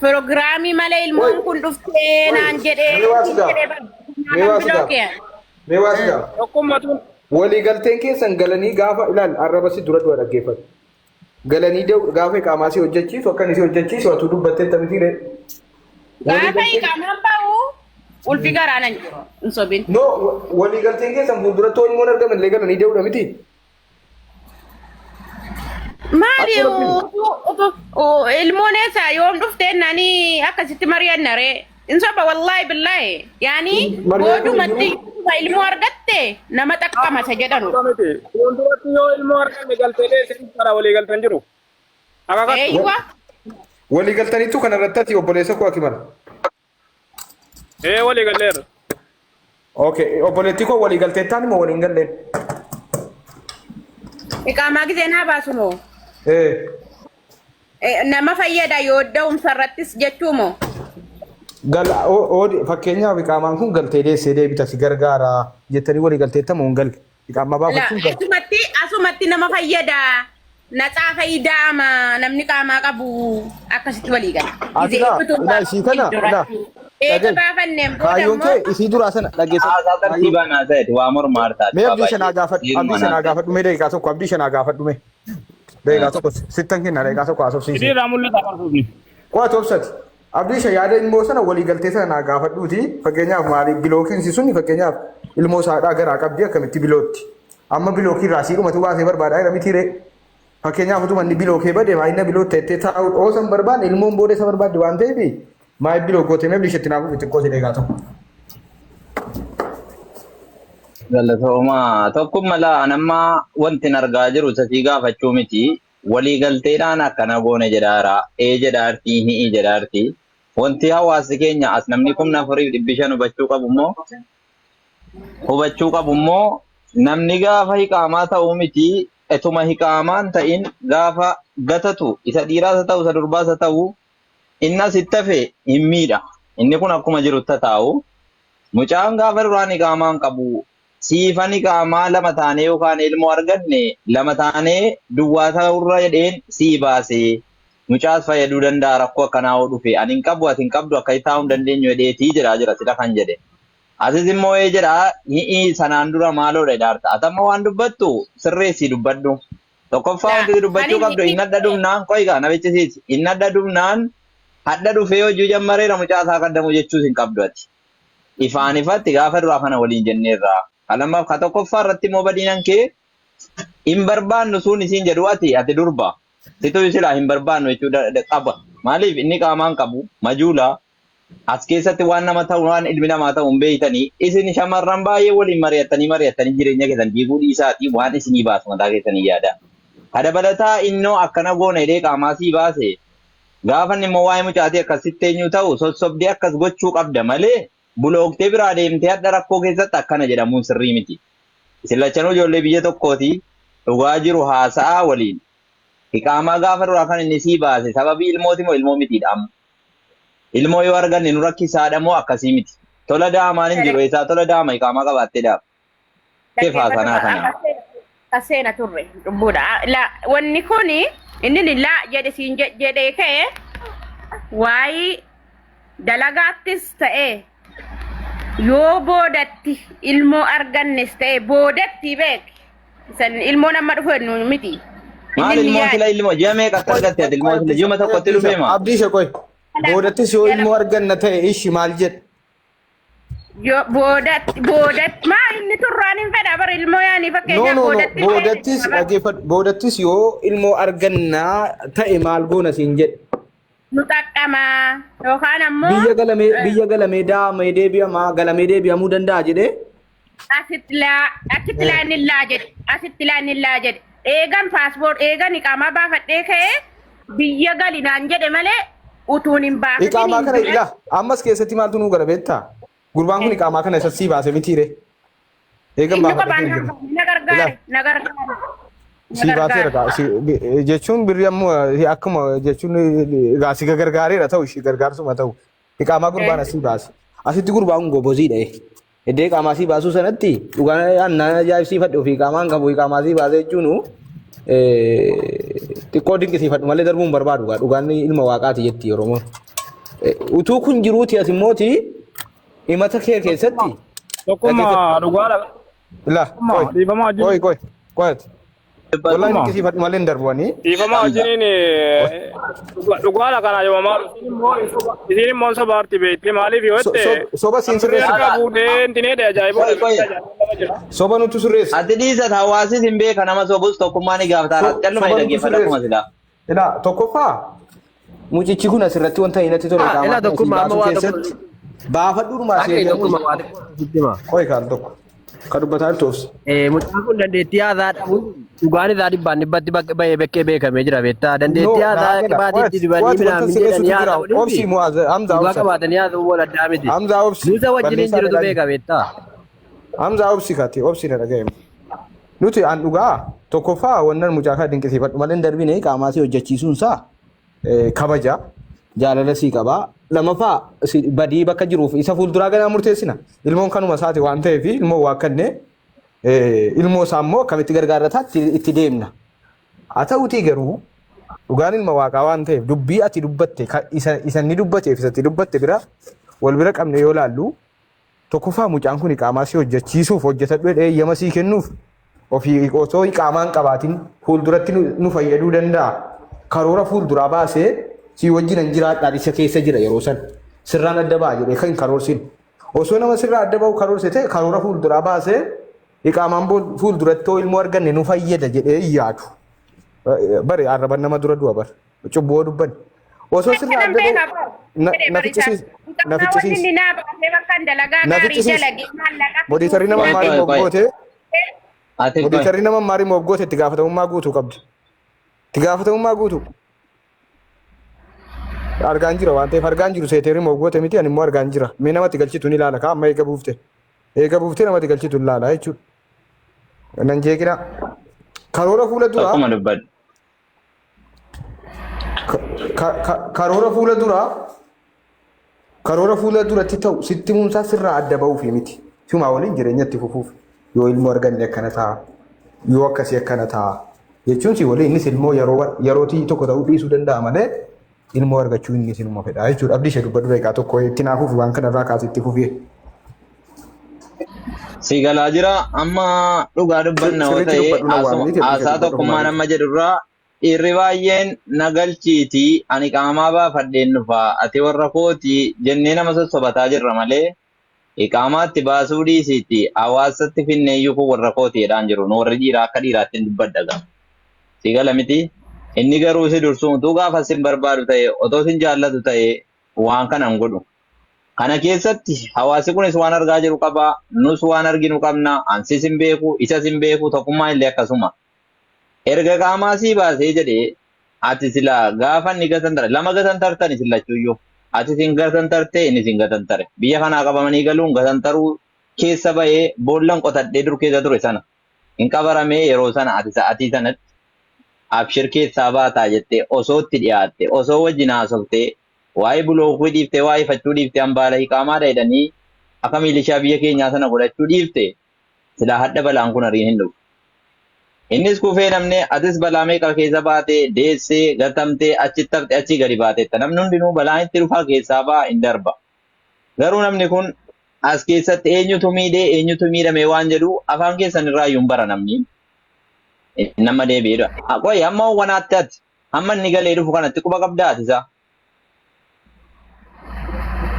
pirogiraamii malee ilmoon kun dhuftee naan jedhee Mee waa sigaa? jedhee bara. Mee waa sigaa? Bilookee. Mee waa sigaa? Tokkummatu Waliigalteen keessan galanii gaafa ilaal arraba si dura dura dhaggeeffatu. Galanii gaafa iqaamaa si hojjechiisu akka inni si hojjechiisu atu dubbattee miti ree. Gaafa iqaamaan bahu ulfi garaa nan jiru hin sobin. No, waliigalteen keessan fuulduratti hoo ilmoon argame illee galanii deemuudha miti. Maali ilmoon eessa yoom dhuftee nani akkasitti mari'anna ree? Hin soba wallaahi billaahi. Yaani Mari'aa kun boodumatti jiru. Ilmoo argatte nama xaqqama isa jedhanu. Miti. Fuulduratti yoo ilmoo arganne galtee isin kana walii galtan jiru. Akakattu. Eeyyuwa. Walii galtaniitu kana irratti ati obboleessa koo Akimal. Ee, walii galleerra. Okay, obboleettii koo walii galteettaan immoo waliin galleen. Iqaamaa giseen haa baasu moo? Eh, Nama fayyada yoo da'umsa irrattis jechuu moo? Gal fakkeenyaaf iqaamaan kun galtee deessee deebita si gargaara jettanii walii galteetta moo hin galle? Iqaamaa baafachuun galte. Asumatti nama fayyada. Natsaa fayyidaama namni qaamaa qabu akkasitti walii gala. Ati laa, ilaa isii kana, ilaa. Eega Dhaga'i. baafanneen booda Kaayyoon immoo kee isii duraa sana dhageessa. Haasaa tartiibaan haasa'eeti waa morma hartaati. Mee abdii shanaa gaafadhu, abdii shanaa gaafadhu, mee daqiiqaa tokko, abdii shanaa gaafadhu mee. Daqiiqaa tokko sittan kenna, daqiiqaa tokko haasofsiisi. Sidii irraa mul'ata barsuufni. Qo'atu obsati. Abdii shan yaada ilmoo sana walii galtee sana naa gaafadhuuti. Fakkeenyaaf maali bilookiinsi suni, fakkeenyaaf ilmoo isaadhaa garaa qabdi, akkamitti bilootti? Amma bilookii irraa siidhumatu baasee barbaada jira miti ree? Fakkeenyaaf utuma inni bilookee bade maayina bilootti teettee taa'u dhoosan barbaanne, ilmoon booda isa barbaadde waan ta'eef maayii bilook gootee mee abdii shatti naaf xiqqoo si eegaa tokko. Galatoomaa. Tokkummaa laa namma wanti argaa jiru sasii gaafachuu miti. Waliigalteedhaan akkana goone jedhaara. Ee jedhaartii, hi'i jedhaartii. Wanti hawaasni keenya as namni 4500 hubachuu qabu immoo namni gaafa hiqaamaa ta'uu miti, etuma hiqaamaan ta'in gaafa gatatu, isa dhiiraas haa ta'u, isa durbaas haa ta'u, inni asitti hafe hin miidha. Inni kun akkuma jirutti haa taa'u. Mucaan gaafa duraan hiqaamaan qabu siifan hiqaamaa lama taanee yookaan ilmoo arganne lama taanee duwwaa ta'urra jedheen sii baasee mucaas fayyaduu danda'a, rakkoo akkanaa yoo dhufe ani hin qabu, ati hin qabdu, akka taa'uu hin dandeenyu jedheetii jira jira sila kan jedhe. Asis immoo ee jedhaa, hi'ii sanaan dura maaloodha jedhaarta. Ati amma waan dubbattu sirreessii dubbadhu. Tokkoffaa wanti dubbachuu qabdu inni adda dhufnaan qoy gaa na bichisiisi. Inni adda dhufnaan hadda dhufee hojii jammareera mucaa isaa kaddamu jechuus hin qabdu ati. Ifaan ifatti gaafa duraa kana waliin jenneerra. Ka lammaaf ka tokkoffaa irratti immoo badiinan kee hin barbaannu sun isiin jedhu ati durba. Situ silaa hin barbaannu jechuu qaba. Maaliif inni qaamaan qabu majuula as keessatti waan nama ta'u, waan ilmi namaa ta'u hin beektanii. Isin shamarran baay'ee waliin mari'attanii mari'attanii jireenya keessan diiguu dhiisaatii waan isinii baasu mataa keessanii yaada. Ka dabalataa innoo akkana goona jedhee qaamaa sii baase, gaafa inni immoo waa'ee mucaatii akkasitti eenyu ta'u sossobdee akkas gochuu qabda malee bulooktee biraa deemtee hadha rakkoo keessatti akkana jedhamuun sirrii miti. Isin lachanuu ijoollee biyya tokkooti, dhugaa jiru haasa'aa waliin. Iqaamaa gaafa duraa kan inni sii baase sababii ilmooti moo ilmoo mitiidha amma? Ilmoo yoo arganne nu rakkisaadha moo akkasii miti? Tola daamaan hin jiru, eessaa tola daama iqaamaa qabaattee daama? Kefaa sanaa kana. Kaseena turre cubbuudha. La wanni kuni inni laa jedhe siin jedhee ka'e waa'ee dalagaattis ta'e yoo boodatti ilmoo argannes ta'e boodatti beek san ilmoon amma dhufu nu miti. Maal Inni ilmoon yaada. sila ilmoo ji'a meeqa akka argatte ati ilmoo sila ji'uma tokkotti dhufeema? Abdii ishee qoy. Boodattis yoo ilmoo arganna ta'e ishi maal jedhe? Yoo boodatti maa inni turraan hin fedha bara ilmoo yaanii No, fakkeenyaaf no, no. boodatti Boodattis dhaggeeffadhu. Boodattis yoo ilmoo argannaa ta'e maal goona siin jedhe? Nu xaqqamaa yookaan ammoo Biyya galamee daamee deebi'amaa, galamee deebi'amuu danda'a jedhee. Asitti laa, achitti laa, inni laa jedhe, asitti laa, inni laa jedhe. Eegan paaspoort, eegan iqaamaa baafadhee ka'ee biyya gali naan jedhe malee utuun hin baafatin Iqaamaa hin kana dura. ilaa ammas keessatti maaltu nuu gara beektaa? Gurbaan kun iqaamaa kana isa sii baase mitiire. Eegan Inni baafadhe kophaan hin jiru. na gargaare, na gargaare. Na Si baaseera gargaare. kaa jechuun birri ammoo akkuma jechuun egaa si gargaareera ta'u ishii gargaarsuma ta'u iqaamaa gurbaan asii baase. Asitti gurbaan kun goboziidha. Iddoo iqaamaa sii baasuu sanatti dhugaan annaan ajaa'ibsiifadhe, ofii iqaamaan qabu iqaamaa sii baasee jechuun xiqqoo dinqisiifadhu malee darbuu hin barbaadu gaa, dhugaan ilma waaqaati jetti Oromoon. Utuu kun jiruuti ati immooti himata kee keessatti Tokkummaa dhugaadha. Ilaa Tokkummaa dhiifama wajjin. qoy qoy qoy. Wallahi dinqisiifadhu malee hin darbuwanii. Dhiifama wajjiniin, dhugaadha kana yoo maal isiin immoo soba arti beekte, maaliif yoo jette Soba siin sirreessa. harka fuudhee intineedha ajaa'iba. Qoy, qoy. Soba nutu sirreessa. Ati dhiisat, hawaasis hin beeka, nama sobus tokkummaa ni gaafata. Calluma Soba nutu dhaggeeffadha akkuma sirreessa. silaa. Ilaa tokkoffaa Mucichi kun asirratti wanta inni natti tole Ilaa iqaamaa kana sii tokkummaa amma baasuu waa tokko keessatti. Baafadhuudhumaa Dhaga'e seeyyamuu. tokkuma waa xiqqoo sitti hima. Qoy kaan tokko. Ka dubbataa jirtu obsi. Mucaan kun dandeettii haasaa dhabuun dhugaan isaa dhibbaan dhibbatti bahee bekkee beekamee jira beektaa. No, Dandeettii naa haasaa gala. qibaatiitti Waati, dibanii waati wanta minaamin sirreessutu jedhanii jira. haasa'uu Obsi dhiisi. Mu'aaz, Hamzaa Dhugaa obsa. qabaatanii haasa'uu wal addaa miti. Hamzaa obsi. Nuusa wajjin hin Balleessaa jirutu dhagahi. beeka beektaa. Hamzaa obsi kati, obsi na dhagahi. Nuti an dhugaa tokkoffaa wannan mucaa kana dinqisiifadhu malee hin darbine qaamaa si hojjechiisuun isaa kabaja jaalala sii qaba. Lamaffaa badii bakka jiruuf isa fuulduraa ganaa murteessina. Ilmoon kanuma isaati waan ta'eef ilmoo waakkanne ilmoo isaa immoo akkamitti gargaarrataa itti deemna. Haa ta'utii garuu dhugaan ilma waaqaa waan ta'eef dubbii ati dubbatte isa inni dubbateef isatti dubbatte bira wal bira qabne yoo laallu tokkoffaa mucaan kun iqaamaa si hojjechiisuuf hojjetadhu jedhee eeyyama sii kennuuf ofii osoo iqaamaa hin qabaatin fuulduratti nu fayyaduu danda'a. Karoora fuulduraa baasee sii wajjin hin jiraadhaan isa keessa jira yeroo san. Sirraan adda ba'a jedhee kan hin karoorsin. Osoo nama sirraa adda ba'u karoorse ta'e karoora fuulduraa baasee iqaamaan fuulduratti yoo ilmoo arganne nu fayyada jedhee hin yaadu. Bari arraban nama dura du'a bar. Cubbuu yoo dubbanne. Osoo sirraa Kanan adda beeka ba'u bar. na Jedhe na bar isaa. ficcisiis. Na Iqaamaa wanni ficcisiis. inni naa baasee bakka dalagaa Na gaarii ficcisiis. dalage maallaqa Modiitarri nama Qoy ammaa qoy remove qoy. goote Ati qoy. modiitarri nama ammaa remove goote itti gaafatamummaa guutuu qabdi. Itti gaafatamummaa guutuu. Argaan jira waan ta'eef argaan jiru seetee remove goote miti ani immoo argaan jira. Mee namatti galchitu ni ilaala kaa amma eega buufte. Eega buuftee namatti galchitu ni ilaala jechuudha. Nan jeeqina. Karoora fuula duraa Tokkuma dubbadhu. Karoora fuula duraa karoora fuula duratti ta'u sitti himuunsaa sirraa adda ba'uufi miti. Simaa waliin jireenya itti fufuuf yoo ilmoo arganne akkana ta'a yoo akkasii akkana ta'a jechuun si waliin innis ilmoo yeroo yerootii tokko ta'uu dhiisuu danda'a malee ilmoo argachuu inni sinuma fedha jechuudha. Abdii ishee dubbadhu daqiiqaa tokko itti naafuuf waan kanarraa kaasee itti fufee. Si galaa jira amma dhugaa dubbanna yoo Sirriitti ta'e dubbadhu na waaminiiti abdii ishee haasaa dubbadhu tokkummaa maaliif. nama jedhurraa dhiirri baay'een na galchiitii ani qaamaa baafadheen dhufa ati warra kooti jennee nama sossobataa jirra malee iqaamaatti baasuu dhiisiiti hawaasatti finneeyyuu kun warra kooti jedhaan jiru nu warri dhiiraa akka dhiiraatti hin dubbadha gaa. Si gala miti inni garuu si dursu utuu gaafa sin barbaadu ta'e otoo sin jaallatu ta'e waan kana hin godhu. Kana keessatti hawaasi kunis waan argaa jiru qaba, nus waan arginu qabna, ansis hin beeku, isas hin beeku, tokkummaan illee akkasuma. Erga qaamaa sii baasee jedhee ati silaa gaafa inni gatantare lama gatantartan isin lachuuyyuu. Ati sin gatantarte inni sin gatantare. Biyya kanaa qabamanii galuun gatantaruu keessa bahee boollan qotadhee dur keessa ture sana hin qabaramee yeroo sana ati sa'atii sanatti abshir keessaa baataa jettee osoo itti dhiyaatte osoo wajjin haasoftee waa'ee bulookii dhiiftee waa'ee ifachuu dhiiftee hambaala hiqaamaadha jedhanii akka miilishaa biyya keenyaa sana godhachuu dhiifte silaa hadha balaan kun hariin hin dhufu. Innis kufee namne atis balaa meeqa keessa baate deessee gatamtee achitti hafte achii gadi baateetta. Namni hundinuu balaan itti dhufaa keessaa ba'a hin darba. Garuu namni kun as keessatti eenyutu miidhee eenyutu miidhame waan jedhu afaan keessan irraa iyyuu hin bara namni. Nama deebi'ee dhufa. Qoy hamma wanaatti ati hamma inni galee dhufu kanatti quba qabdaa ati isaa.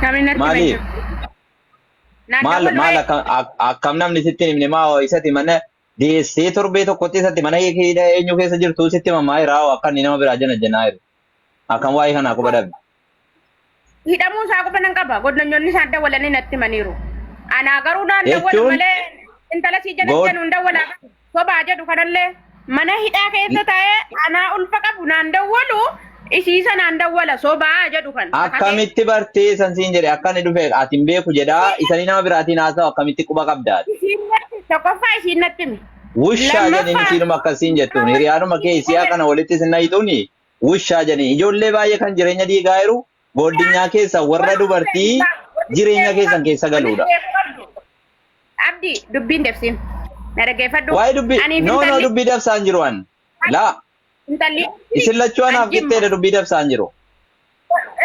Namni natti hime hin Maaliif? jiru. Naan Maal dawwalu maal ee. akkam namni sitti hin himne maa isati mana deessee torbee tokkotti isatti mana eenyu keessa jirtu sitti himamaa jira hoo akka inni nama biraa jana janaa jiru. Akkam waa'ee kanaa quba dhabde. Hidhamuu isaa quba nan qaba. Godnonyoonni isaan dawwalanii natti himaniiru. Anaa garuu naan dawwalu Jechuun malee intala sii jala god jennu hin dawwalaa. Sobaa jedhu kanallee mana hidhaa keessa taa'ee anaa ulfa qabu naan dawwalu isiisa naan dawwala sobaa jedhu kan kakatee. Akkamitti bartee san siin jedhe akka inni dhufe ati hin beeku jedhaa isanii nama biraatiin haasa'u akkamitti quba qabda ati. Isiin natti tokkoffaa isiin natti himi. Wushaa jedheen Lammaffaa isiinuma akkasiin jettuun hiriyaanuma kee isiyaa kana walitti isin nayituuni wushaa jedheen ijoollee baay'ee kan jireenya diigaa jiru gooddinyaa keessa warra dubartii jireenya keessan keessa galuudha. Abdi dubbiin dabsin. Na dhaggeeffadhu. Waa'ee dubbii Anii fi no no intalli dubbii dabsaan jiru an laa intalli isin lachuu anaaf an jimma. qixxeedha dubbii dabsaan jiru.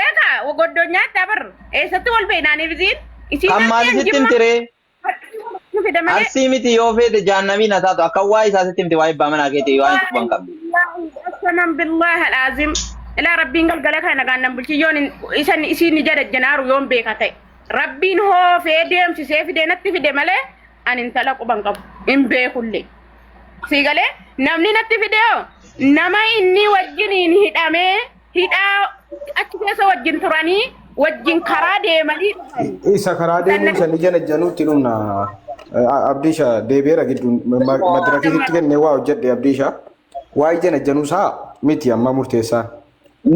Egaa goddonyaatti abar eessatti wal beeknaaniif isiin isiin Kan maali arsii an sitti jimma. himti ree? Nu fida malee. Arsii miti yoo feete jaannamii na taatu akka waa isaa sitti himti waa'ee abbaa manaa keetii waan quban qabdu. Qasaman billahi alazim. Ilaa rabbiin galgala kana nagaan nan bulchi yoon isan isiin ni jadajjanaaru yoon beeka ta'e. Rabbiin hoofee deemsisee fidee natti fide malee ani intala quban qabu hin beekullee. Sii galee namni natti fide hoo nama inni wajjiniin hidhamee hidhaa achi keessa wajjin turanii Wajjin karaa deemanii dhufan. Isa karaa deemuu isa ni janajjanuutti dhumna. Abdiisha deebi'eera gidduun madirakiitti kennee waa hojjedhe Abdiisha. Waa'ee janajjanuu isaa miti amma murteessaan.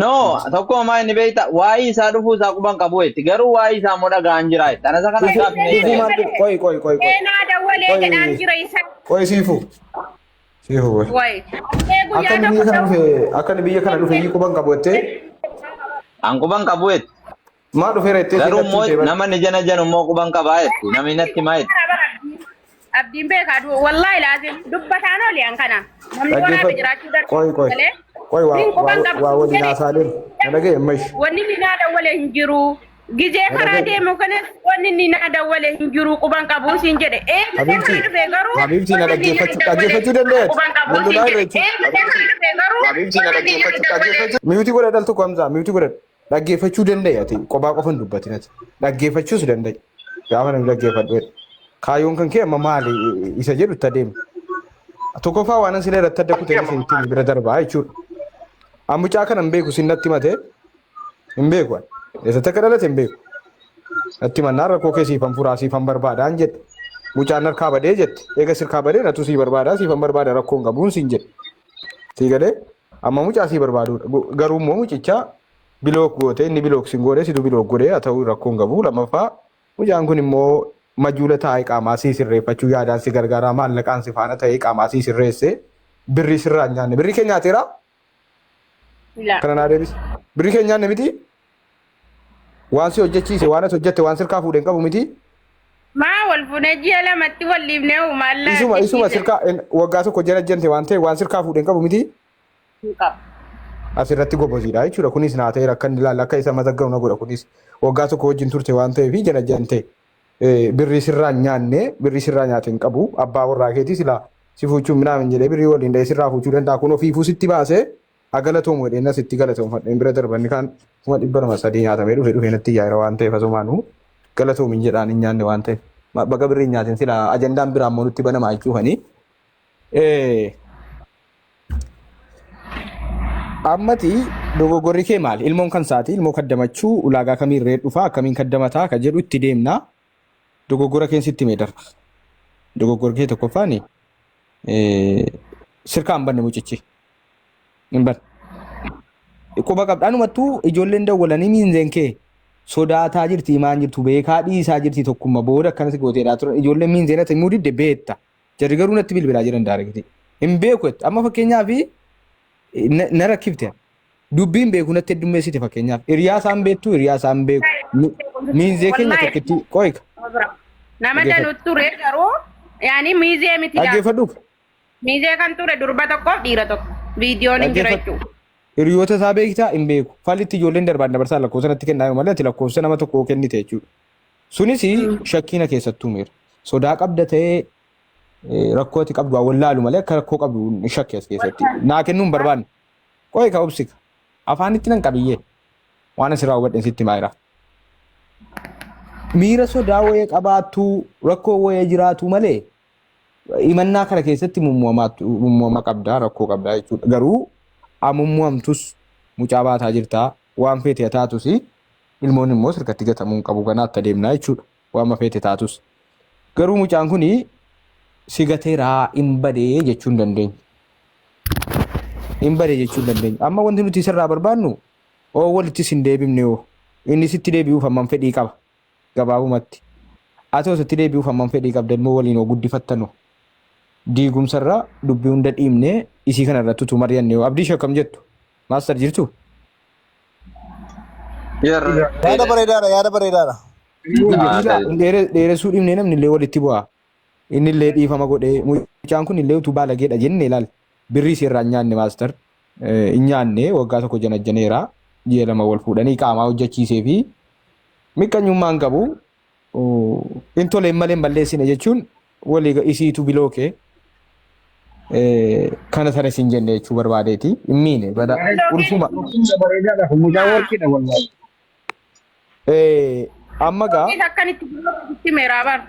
No, tokko homaa inni beekta waa'ee isaa dhufuu isaa quban qabu jetti. Garuu waa'ee isaa immoo dhaga'aan jira jetti. Anasa kana Dhufuu gaaffii dhufuu ta'e. maal qoy qoy qoy qoy. Seenaa dawwalee Qoy jedhaan jira isa. qoy siifu. Siifu qoy. Wayi. Ee Akka guyyaa inni biyya tokko kana ta'uu. dhufe akka inni biyya kana dhufe iyyuu quban qabu jettee An quban qabu jetti. maa dhufeera jettee Garuu seenatti immoo himte bara. nama ni jana janu immoo quban qabaa jetti. Namni natti himaa jetti. Abdiin beekaa du'a wallaahi laazim dubbataan oli an kana namni waraabe Dhaggeeffadhu. jiraachuu danda'a Qoy qoy. malee Qoy waa min quban waa qabu waa hin waliin jedhe haasaa deemu. Na dhagaye amma ishi. wanni inni naa dawwale hin jiru gizee Na karaa dhagaye. deemu kanas wanni inni naa dawwale hin jiru quban qabu siin jedhe ee gizee Habiibti karaa dhufe garuu Habiibti na wanni inni naa dhaggeeffachuu dawwale dhaggeeffachuu dandeetti. quban qabu siin Wal lolaa jedhe irra ee gizee karaa dhufe garuu Habiibti na wanni inni naa dhaggeeffachuu dawwale dhaggeeffachuu. Miyuutii godhadha al tokko Hamzaa miyuutii godhadha. Dhaggeeffachuu danda'e ati qophaa qofa hin dubbatin ati. Dhaggeeffachuus danda'e. Gaafa namni dhaggeeffadhu jedhe. Kaayyoon kan kee amma maali isa jedhu itti adeemu. Tokkoffaa waan sila irratti adda kutee isin ittiin bira darbaa jechuudha. An mucaa kana hin beeku sin natti himate hin beeku ani. Eessatti akka dhalate hin beeku. Natti himannaan rakkoo kee siifan furaa siifan barbaadaan jedhe. Mucaan harkaa badee jette. Eega sirkaa badee natu sii barbaadaa siifan barbaada rakkoo hin qabuun siin jedhe. Sii galee amma mucaa sii barbaaduudha. Garuu immoo mucicha bilook goote inni bilook sin goone situ bilook godhee haa ta'u rakkoo hin qabu. Lammaffaa mucaan kun immoo majuula taa'ee qaamaa sii sirreeffachuu yaadaan si gargaaraa maallaqaan si faana ta'ee qaamaa sii sirreesse birrii sirraa hin nyaanne. Birrii kee nyaateeraa? La. Kana naa deebisi. Birrii kee hin nyaanne miti? Waan si hojjechiise waan ati hojjette waan sirkaa fuudhe hin qabu miti? Maa wal fuunee ji'a lamatti wal dhiifnee hoo maal la Isuma isuma argisiise? sirkaa waggaa tokko jala jante waan ta'e waan sirkaa fuudhe hin qabu miti? Hin qabu. Asirratti goboziidha jechuudha. Kunis naa ta'eera akka inni ilaalle akka isa mazaggabu na godha kunis waggaa tokko wajjin turte waan ta'eef jala jante birrii sirraa hin nyaanne birrii sirraa nyaate hin qabu abbaa warraa keetii silaa si fuuchuun minaamin jedhee birrii waliin dha'ee sirraa fuuchuu danda'a kun ofiifuu sitti baasee haa galatoomu jedheen asitti galatoomfadheen bira darbanni kaan 300,000 nyaatamee dhufe dhufee natti iyyaa jira waan ta'eef asumaanuu galatoomin jedhaan hin nyaanne waan ta'eef baga birrii hin nyaatin silaa ajandaan biraa immoo nutti banamaa jechuufanii. Ammati dogoggorri kee maali? Ilmoon kan isaati. Ilmoo kaddamachuu ulaagaa kamiin ree dhufaa akkamiin kaddamataa ka jedhu itti deemna. Dogoggora keen sitti himee darba. Dogoggorri kee tokkoffaan sirkaa hin banne mucichi. Hin banne. Quba qabda. Anumattuu ijoolleen dawwalanii miinzeen kee sodaataa jirti himaan jirtu beekaa dhiisaa jirti tokkumma booda akkanas gooteedhaa turan. Ijoolleen miinzeen ati himuu didde beetta. Jarri garuu natti bilbilaa jiran daareekti. Hin beeku jette. Amma fakkeenyaaf na rakkifte. Dubbii hin beeku natti heddummeessite fakkeenyaaf. Hiriyaa isaan beektu hiriyaa isaan beeku. Miinzee keenya Wallaahi. tokkitti qoyka. Nama Dhaggeeffadhu. danuu ture garuu yaani miizee miti laa. Dhaggeeffadhu. Miizee kan ture durba tokkoof dhiira tokko. Viidiyoon hin jira Dhaggeeffadhu. jechuudha. Hiriyoota isaa beektaa hin beeku. Fallitti ijoolleen darbaan dabarsaa lakkoofsa natti kennaa yoo malee ati lakkoofsa nama tokkoo kennite jechuudha. Sunis shakkii na keessattuu miira. Sodaa qabda ta'ee rakkoo ati qabdu haa wallaalu malee akka rakkoo qabdu hin shakke as keessatti. Naa kennuu hin barbaanne. Qo'i ka obsika. Afaanitti nan qabiyyee. Waan asirraa hubadhen sitti himaa jira. Miira sodaa wayii qabaattu rakkoo wayii jiraatu malee himannaa kana keessatti mummu'ama qabdaa rakkoo qabdaa jechuudha. Garuu amummu'amtus mucaa baataa jirtaa waan feete haa taatus ilmoon immoo sirkatti gatamuu hin qabu ganaa itti adeemnaa jechuudha. Waan feete taatus. Garuu mucaan kun si gateeraa hin badee jechuu hin dandeenyu. Hin badee jechuu hin dandeenyu. Amma wanti nuti isarraa barbaannu oo walittis hin deebifne hoo inni sitti deebi'uuf hammam fedhii qaba gabaabumatti. Atoo sitti deebi'uuf hammam fedhii qabda ilmoo waliin hoo guddifattanu. Diigumsarra dubbii hunda dhiibnee isii kana irratti utuu mari'anne hoo abdii akkam jettu? Maastar jirtu? Yaada bareedaadha, yaada bareedaadha. Dheeressuu dhiibnee namni illee walitti bu'a. Inni illee dhiifama godhee mucaan kun illee utuu baalageedha jenne ilaal. Birrii isii irraa hin nyaanne maastar. Hin nyaanne waggaa tokko janajjaneera. Ji'a lama wal fuudhanii qaamaa hojjechiisee fi miqqanyummaa hin qabu. Hin toleen malee hin balleessine jechuun walii isiitu bilookee. Kana sana isin jenne jechuu barbaadeeti. Hin miine bada ulfuma. Bareedaadha kun mucaa warqiidha wallahi. Amma gaa Yookiin akkan itti biloote sitti meeraa bar.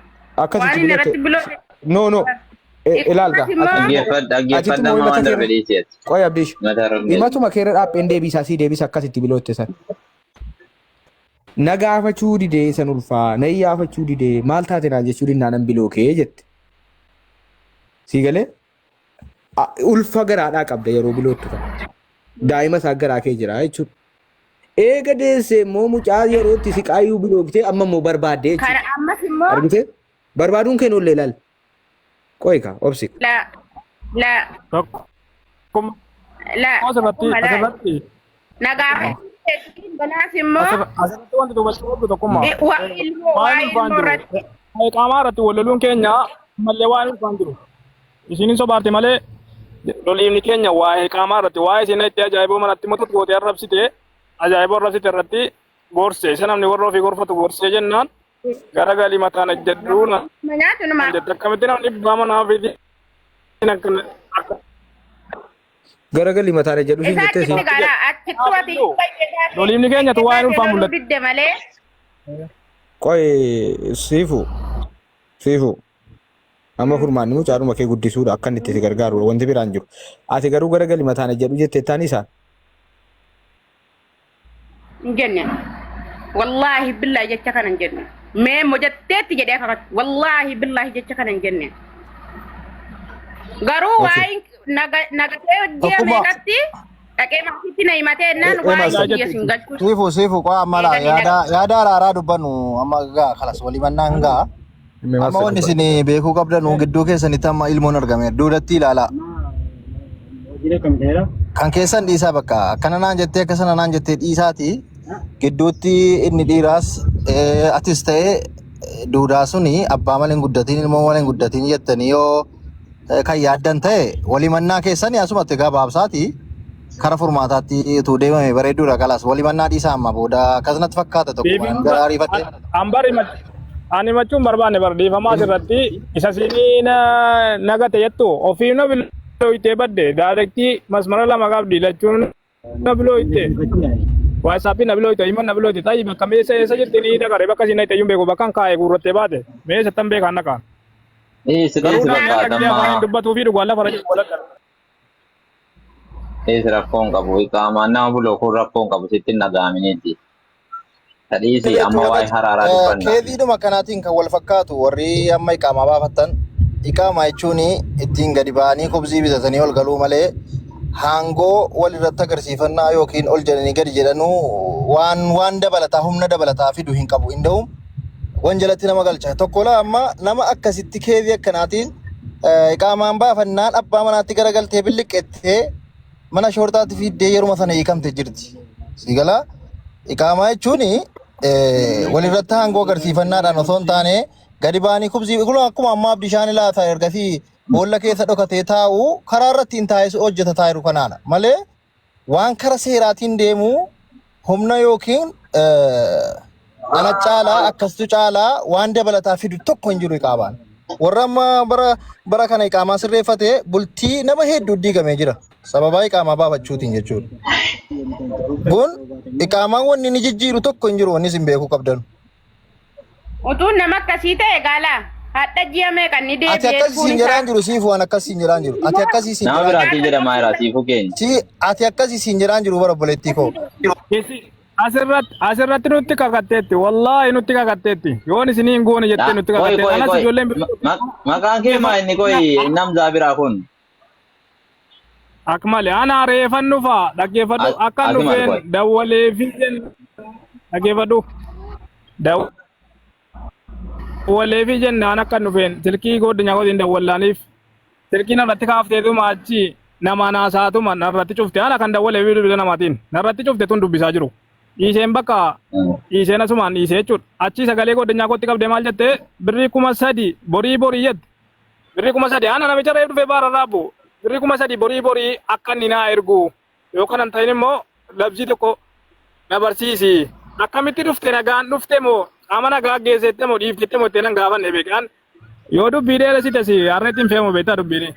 Akkasitti Waan inni biloote. irratti biloote. No no. Ilaal gaa. Dhaggeeffadha Achitti dhaggeeffadha immoo amma himata waan darbe keerra. dhiisi ati. Qoy Abdiish. Mataa rogeessa. Himatuma keerra dhaapheen deebisaa sii deebisa akkasitti bilootte san. Na gaafachuu didee san ulfaa na iyyaafachuu didee maal taate naan jechuu dinnaanan bilookee jette. Sii galee ulfa garaadhaa qabda yeroo biloottu kana. Daa'ima isaa garaa kee jira jechuudha. Eega deessee immoo mucaa yerootti si qaayyuu bilooktee amma immoo barbaaddee Kana jechuudha. ammas immoo Argitee? Barbaaduun kee nollee ilaali. Qoyi kaa obsi. la la Tokkummaa la asirratti tokkummaa laal. asirratti Na gaafachuu banaas immoo asirratti wanti dubbachuu qabdu tokkummaa. Ilmoo Waan waa'ee ulfaan ilmoo jiru. irratti. Qaamaa irratti wal loluun keenya mallee waan ulfaan jiru. Ishinin sobaarte malee loliimni keenya waa'ee qaamaa irratti waa'ee isheen itti ajaa'iboo manatti motot gootee arrabsite ajaa'iboo arrabsite irratti gorse isa namni warra ofii gorfatu gorsee jennaan garagalii mataan ejjedhuu na Nyaatu numa. jette akkamitti namni dhibbaa manaa ofiitiin akkana akka Garagalii mataan ejjedhu siin Isa jettee achitti siin. gaala achitti wati Loliimni keenya tu waa'een ulfaan mul'ata. didde malee. Qoyi siifu siifu amma furmaanni mucaadhuma kee guddisuudha akka inni itti si gargaaru wanti biraan jiru. Ati garuu garagalii mataan ejjedhu jettee taani isaan. Hin jenne. Wallaahi billaahi jecha kana hin jenne. Mee immoo jetteetti jedhee kakatu. Wallaahi billaahi jecha kana hin jenne. Garuu waa'ee nagatee ji'a Tokkummaa. meeqatti dhaqee maatiitti na himatee jennaan Eh, waa'ee master. biyya sin galchu. Siifu siifu qo'a amma laa yaada yaada araaraa dubbannu amma gaa kalas walii mannaan gaa. Amma wanni isin beekuu qabdan gidduu keessanitti amma ilmoon argame duudatti ilaalaa. Kan keessan dhiisaa bakka akkana naan jettee akka sana naan jettee dhiisaati gidduutti inni dhiiraas atis ta'e duudaa suni abbaa malee hin guddatiin ilmoo malee hin guddatiin jettanii yoo kan yaaddan ta'e walii mannaa keessanii asumatti gabaabsaati kara furmaataatti utuu deemame bareedduudha kalaas walii mannaa dhiisaa amma booda akkasumatti fakkaata tokko waan gara ariifadhe. An bari ani himachuun barbaanne bar dhiifamaa asirratti isa siinii nagate jettu ofii na bilooyitee badde daarektii masmara lama qabdi lachuun na bilooyite waasaappii na bilooyite himan na bilooyite ta'i bakka meessa eessa jirti ni dhaqare bakka siin na iyyuu beeku bakka kaa'e guurrattee baate meessa tan beekan naqaan. Dhiisi Garuu dhiisi namni bakka akka gisee afaan damma dubbatuu fi dhugaan lafa irra jiru walakka. Dhiisi rakkoon qabu iqaamaan nama buloo kun rakkoon qabu sitti hin dhaga'aminiiti. Dhiisi amma waa'ee haraaraa dubbanna. Keetiidhuma kanaatiin kan wal fakkaatu warri amma iqaamaa baafattan iqaamaa jechuun ittiin gadi ba'anii kubzii bitatanii ol galuu malee haangoo wal irratti agarsiifannaa yookiin ol jedhanii gadi jedhanuu waan waan dabalataa humna dabalataa fidu hin qabu. Inda'uum wanjalatti nama galcha. Tokko laa amma nama akkasitti keezii akkanaatiin iqaamaan baafannaan abbaa manaatti garagaltee billiqqettee mana shoortaatti fiiddee yeruma sana hiikamte jirti. Si galaa iqaamaa jechuun walirratti aangoo agarsiifannaadhaan osoo hin taane gadi ba'anii kubzii kun akkuma ammaa Abdishaan laata ergasii boolla keessa dhokatee taa'u karaa irratti hin taa'es hojjeta taa'iru kanaadha malee waan kara seeraatiin deemu humna yookiin ana caalaa akkastu caalaa waan dabalataa fidu tokko hin jiru iqaamaan. Warra amma bara bara kana iqaamaa sirreeffate bultii nama hedduu diigamee jira. Sababaa iqaamaa baafachuutiin jechuudha. Kun iqaamaan wanni inni jijjiiru tokko hin jiru wanni isin beekuu qabdan. Utuu nama akkasii ta'e gaala hadha ji'a meeqa ni Ati deebi'ee akkasii dhufuun siin isaa. jedhaan jiru siif waan akkasii siin jedhaan jiru. Ati akkasii siin Nama jedhaan biraatii jedhamaa jira siifuu keenya. Si ati akkasii siin jedhaan jiru bara obboleettii koo. Asirratti asirratti nutti kakatteetti wallaahi nutti kakatteetti yoon isinii hin goone jettee nutti Qoy kakatteetti qoy anas qoy ijoolleen biroo maqaan kee maa inni qoy namzaa biraa kun Akka malee ana reefan dhufa dhaggeeffadhu akka Akmal dhufeen qoy. dawwalee fi dhaggeeffadhu dawwalee fi jennaan akka dhufeen silkii godina godin dawwallaaniif silkii narratti kaafteetuma achi nama naasaatuma narratti cufte ana kan dawwalee fi bilbila namaatiin narratti cufte tun dubbisaa jiru. Dhiiseen bakka dhiiseen asumaan dhiisee jechuudha. Achi sagalee godinyaa kootti qabdee maal jettee birrii 3000 borii borii jette. Birrii 3000 ana namicha reef dhufee baara raabbu birrii 3000 borii borii akka inni naa ergu yoo kanan ta'in immoo labsii tokko na barsiisi. Akkamitti dhufte nagaan dhufte moo qaama nagaa geessette moo dhiiftette moo ittiin nan gaafanne beekan yoo dubbii dheeressite si harreetti hin fe'amu beektaa dubbiin.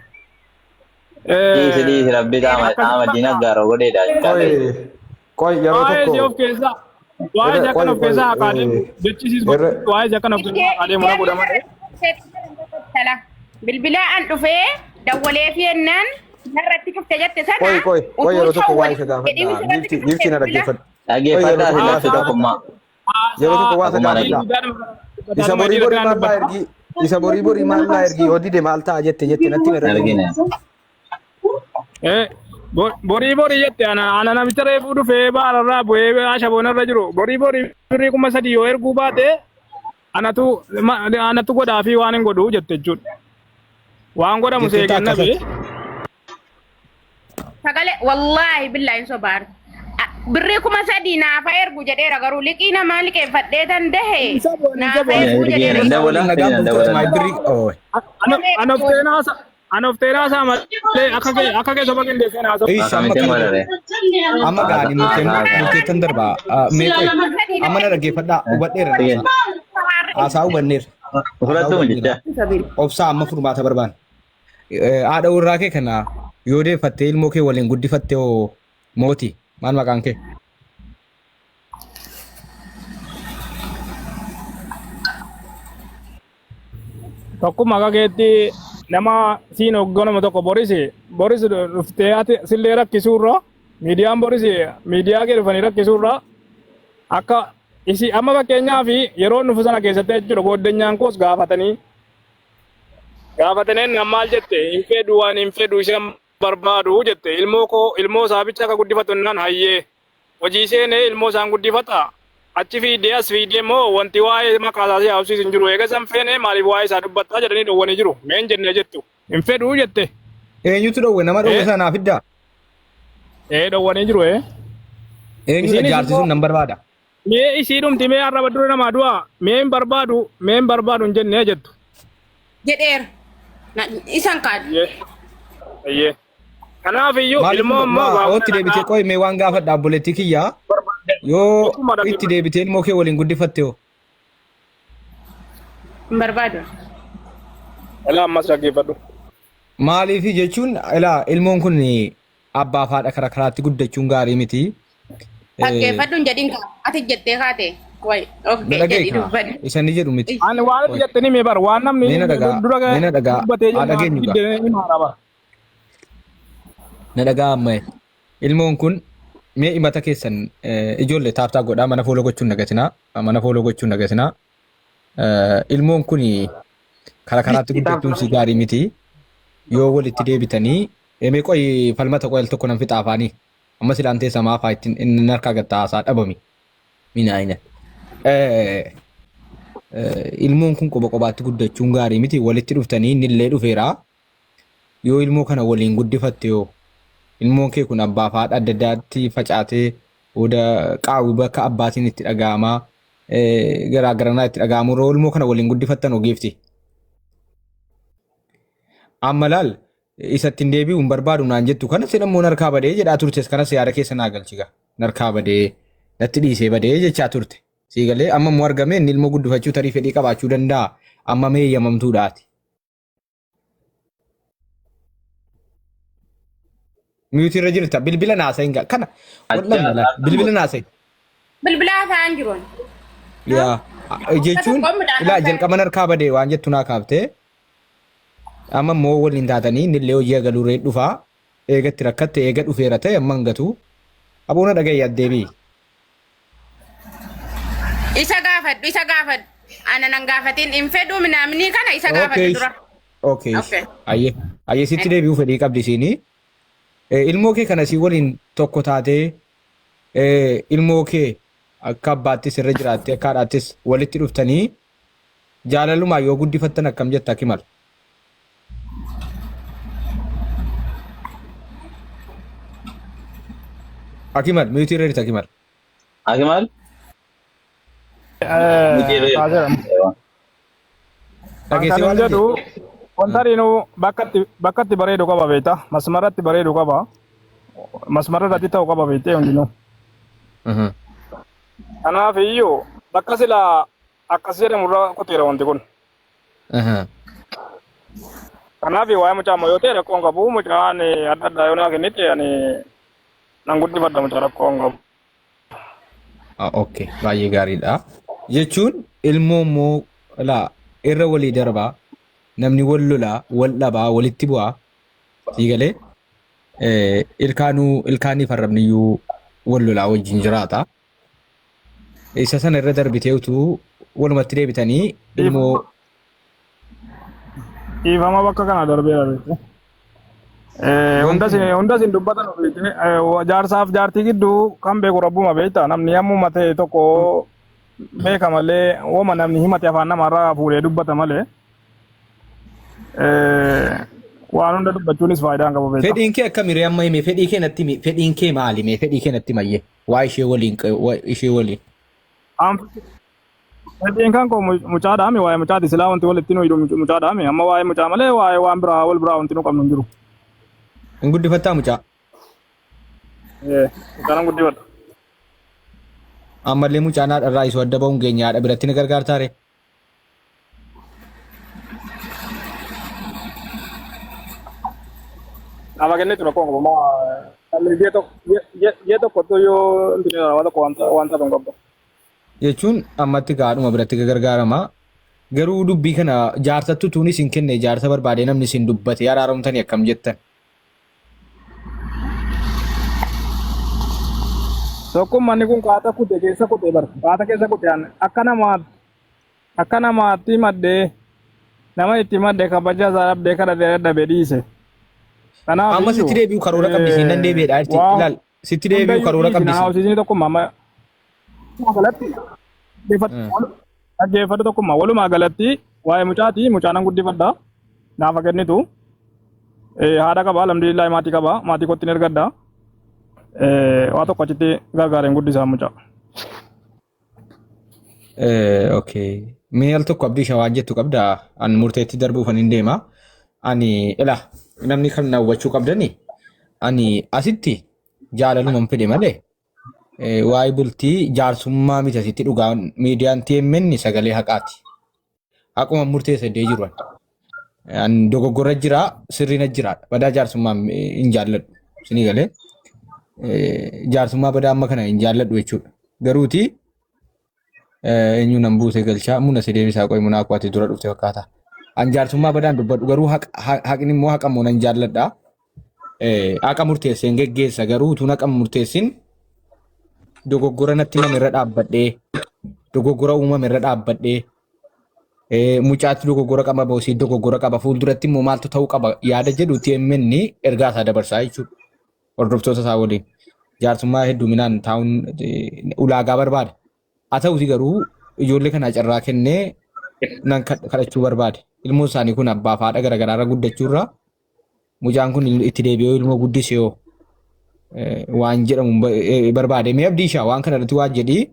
Dhiisi dhiisi rabbi qaama diina gaaroo godheedha. Qoy qoy yeroo Waa'ee si tokko of keessaa waa'ee si akkan of keessaa haqaa deemu jechisiis waa'ee si akkan of keessaa haqaa deemu na godha malee. Bilbila an dhufee dawwalee fi ennaan narratti cufte jette sana qoy qoy qoy yeroo tokko waa'ee isa jedhii gaafadha. irratti Giiftii giiftii na dhaggeeffadhu. Dhaggeeffadhaa si lafti tokkummaa. Yeroo tokko waa isa Akkuma gaafadha. Isa borii borii maal laa ergii? Isa borii borii maal laa ergii? Yoo dide maal ta'a jette jette natti hime irra Argina. Eh, borii borii jette ana ana namicha reefuu dhufee baararraa bu'ee ashaboonarra jiru borii borii birrii 3000 yoo erguu baate anatu anatu godhaa fi waan hin godhu jette jechuudha. Waan godhamu Jettee see ta'a kennafi. akkasatti. Sagalee wallaahi billaahi hin sobaar. Birrii 3000 naaf haa ergu jedheera garuu liqii namaa liqeeffadhee tan dahe naaf haa ergu jedheera. Hin Waliin dabalan, nagaan hin bultoota dabalan. maal birrii oo. Ana of teenaa ana of teenaa isaa malee akka kee soba qindeessee haasa'u. Ish amma Akkamitti kana marare? amma gaanii murteen murteettan darbaa. Mee qoy amma na dhaggeeffadhaa hubadheera Sige. naasaa. Haasaa hubanneera. Haasaa Fudhattuu hubanneera. jecha. Obsaa amma furmaata barbaanna. Haadha warraa kee kana yoo deeffattee ilmoo kee waliin guddifatte hoo mooti maal maqaan kee? Tokkummaa akka keetti nama siin hoogganama tokko Boris Boris dhuftee ati sillee rakkisuurra miidiyaan Boris miidiyaa kee dhufanii rakkisuurra akka isi amma fakkeenyaaf yeroo dhufu sana keessatti jechuudha gooddenyaan koos gaafatanii gaafatanii nam maal jette hin fedhu waan hin fedhu isheen barbaadu jette ilmoo koo ilmoo isaa bicha akka guddifatu naan hayyee hojii seenee ilmoo isaan guddifata achi fiidee as fiidee immoo wanti waa'ee maqaa isaa si haasofsiisu hin jiru eega san feene maaliif waa'ee isaa dubbattaa jedhanii dhowwanii jiru meen jennee jettu hin fedhuu jette Eenyutu dhowwe nama dhowwe Eh. sana naaf fiddaa? ee dhowwanii jiru ee Eenyudha Isiinis jaarsi immoo sun nan barbaada. mee isii dhumti mee arraba dura namaa du'a mee hin barbaadu mee hin barbaadu hin jennee jettu Jedheera. Isan kaadhu. Ayyee. Ayyee. Kanaaf iyyuu Maaliif ilmoo immoo maa waa ootti deebitee qoy mee waan gaafadha obboleettii kiyyaa yoo Tokkummaa itti dhaggeeffadhu. deebitee ilmoo kee waliin guddifatte hoo? Hin barbaadu. Ilaa ammas dhaggeeffadhu. Maaliif jechuun ilaa ilmoon kun abbaa fi haadha karaa karaatti guddachuun gaarii miti. Dhaggeeffadhu hin jedhin kaa. Ati jettee kaate. Wayi. Okay Na jedhi dhaga'i kaa dubbadhu. isa inni jedhu miti. Ani waan ati jette ni mee bar waan namni Mee na dhagaa dura mee na dhagaa dubbatee haa jennaan dhageenyu gaa. diddee ni maara bara. Na dhagaa amma ilmoon kun mee himata keessan ijoollee taaptaa godhaa mana fooloo gochuun dagatinaa mana fooloo gochuun dagatinaa. Ilmoon kun karaa karaatti guddachuun si gaarii miti. Yoo walitti deebitanii mee qoy falmata qoy al tokko nan fixa afaanii. Amma silaan teessa maafaa ittiin inni harkaa gattaa haasaa dhabami. Minaayina. Ilmoon kun qoba qobaatti guddachuun gaarii miti. Walitti dhuftanii inni illee dhufeera. Yoo ilmoo kana waliin guddifatte yoo ilmoon kee kun abbaa fi haadha adda addaatti facaatee booda qaawwi bakka abbaatiin itti dhaga'amaa garaa garanaa itti dhaga'amu yeroo ilmoo kana waliin guddifattan ogeefti. Amma laal isatti hin deebi'u hin barbaadu naan jettu kana sin ammoo narkaa badee jedhaa turtes kanas yaada keessa naa galchiga. Narkaa badee natti dhiisee badee jechaa turte. Sii galee amma immoo argame inni ilmoo guddifachuu tarii fedhii qabaachuu danda'a. Amma mee eeyyamamtuudhaati. Miyuutii irra jirta bilbila naasa hin kana wallan laal bilbila naasa. Bilbila haasa'aan jiru. Yaa jechuun Tokkoon midhaan ilaa haasa'e. jalqaba narkaa badee waan jettu naa kaaftee amma immoo waliin taatanii inni illee hojii agaluu ree dhufaa eegatti rakkatte eega dhufeera ta'e amma hin gatu aboona dhaga'i addeebii. Isa gaafadhu isa gaafadhu. Ana nan gaafatin hin fedhuu minaaminii kana isa gaafadhu Okay. dura. Okay. Okay. Ayyee. Ayyee sitti deebi'uu fedhii qabdi isiini. Ilmoo kee kana sii waliin tokko taatee ilmoo kee akka abbaattis irra jiraattee akka haadhaattis walitti dhuftanii jaalalumaa yoo guddifattan akkam jetta Kimal? Akimal, miyuutii irra jirta Akimal. Akimal? Kaaseera. Dhageessee Kan waan jedhu wanta riinuu bakka itti bareedu qaba beekta. Masmara itti bareedu qaba. Masmara irratti ta'u qaba beektee hundinuu. Kanaaf iyyuu bakka silaa akkas jedhamu irra kuteera wanti kun. Kanaaf waa'ee mucaa ammoo yoo ta'e rakkoo hin qabu. Mucaan adda addaa yoo naa kennite ani nan guddifadha mucaa rakkoo hin qabu. Okay, baay'ee gaariidha. Jechuun ilmoo immoo laa irra walii darbaa namni wal lolaa wal dhabaa walitti bu'aa sii galee ilkaanuu ilkaanii farrabniyyuu wal lolaa wajjin jiraata. Isa sana irra darbitee utuu walumatti deebitanii ilmoo Dhiifama bakka kana darbeera beekte. Hundas hin dubbatan beekte. Jaarsaaf jaartii gidduu kan beeku rabbuma beekta. Namni ammuma ta'e tokko beeka malee woma namni himate afaan namaarraa fuudhee dubbata malee. Waan hunda dubbachuunis faayidaa hin qabu beekta. Fedhiin kee akkami ree amma hime fedhii kee natti himi fedhiin kee maali mee fedhii kee natti himayyee waa ishee waliin ishee waliin. Fedhiin kan koo mucaadhaami waa'ee mucaati silaa wanti walitti nu hidhu mucaadhaami amma waa'ee mucaa malee waa'ee waan biraa wal biraa wanti nu qabnu hin jiru. Hin guddifattaa mucaa? Mucaa nan guddifadha. Ammallee mucaan haadha irraa isuu adda ba'uun geenye haadha biratti ni gargaartaa ree? Nama kennetu rakkoo hin qabu. Maa ji'a tokko ji'a tokkottu yoo inni waa tokko wanta hin qabu. Jechuun ammatti gaadhuma biratti gargaarama. Garuu dubbii kana jaarsattu tuun isin kenne jaarsa barbaadee namni isin dubbate araaramtanii akkam jettan? Tokkummaan kun qaata kute keessa kute bar qaata keessa kute akka namaa akka namaatti maddee nama itti madde kabaja isaa dhabdee kadhatee dadhabee dhiise. Kanaaf Amma sitti iyyuu deebi'u karoora qabdi siin nan deebi'eedha jirti. waa Ilaal sitti deebi'u hundayyuu karoora dhiisi qabdi na siin. haasofsiisni tokkummaa amma galatti dhaggeeffadhu tokkummaa walumaa galatti waa'ee mucaati mucaa nan guddifadha naafa kennitu haadha qaba alhamdulillah maatii qaba maatii kootti ergadha waa tokko achitti gargaareen guddisaa mucaa. Okay. Mee al tokko abdii shawaa jettu qabda. An murteetti darbuuf an hin deema. Ani ila namni kan na hubachuu qabdani. Ani asitti jaalaluman fedhe malee waa'ee bultii jaarsummaa miti asitti dhugaa miidiyaan TMN sagalee haqaati. Haquma murteessa iddee jiru. An dogoggora jira sirriin jira. Badaa jaarsummaa hin jaalladhu. Isinii galee jaarsummaa badaa amma kana hin jaalladhu jechuudha. Garuuti eenyu nan buuse galchaa muna si deebisaa qoy munaa akkoo ati dura dhufte fakkaata. An jaarsummaa badaan dubbadhu garuu haqni immoo haqa immoo nan jaalladha. Haqa murteesseen geggeessa garuu utuun haqa murteessin dogoggora natti himame irra dhaabbadhee dogoggora uumame irra dhaabbadhee mucaatti dogoggora qaba boosii dogoggora qaba fuulduratti immoo maaltu ta'uu qaba yaada jedhu TMN ergaa isaa dabarsaa jechuudha. Hordoftoota isaa waliin jaarsummaa hedduminaan taa'uun ulaagaa barbaada. Haa ta'uti garuu ijoollee kanaa carraa kennee nan kadhachuu barbaade. Ilmoon isaanii kun abbaa fi haadha garaagaraa irra guddachuurra mucaan kun itti deebi'ee ilmoo guddise yoo waan jedhamu barbaade. Mee Abdiishaa waan kana irratti waan jedhii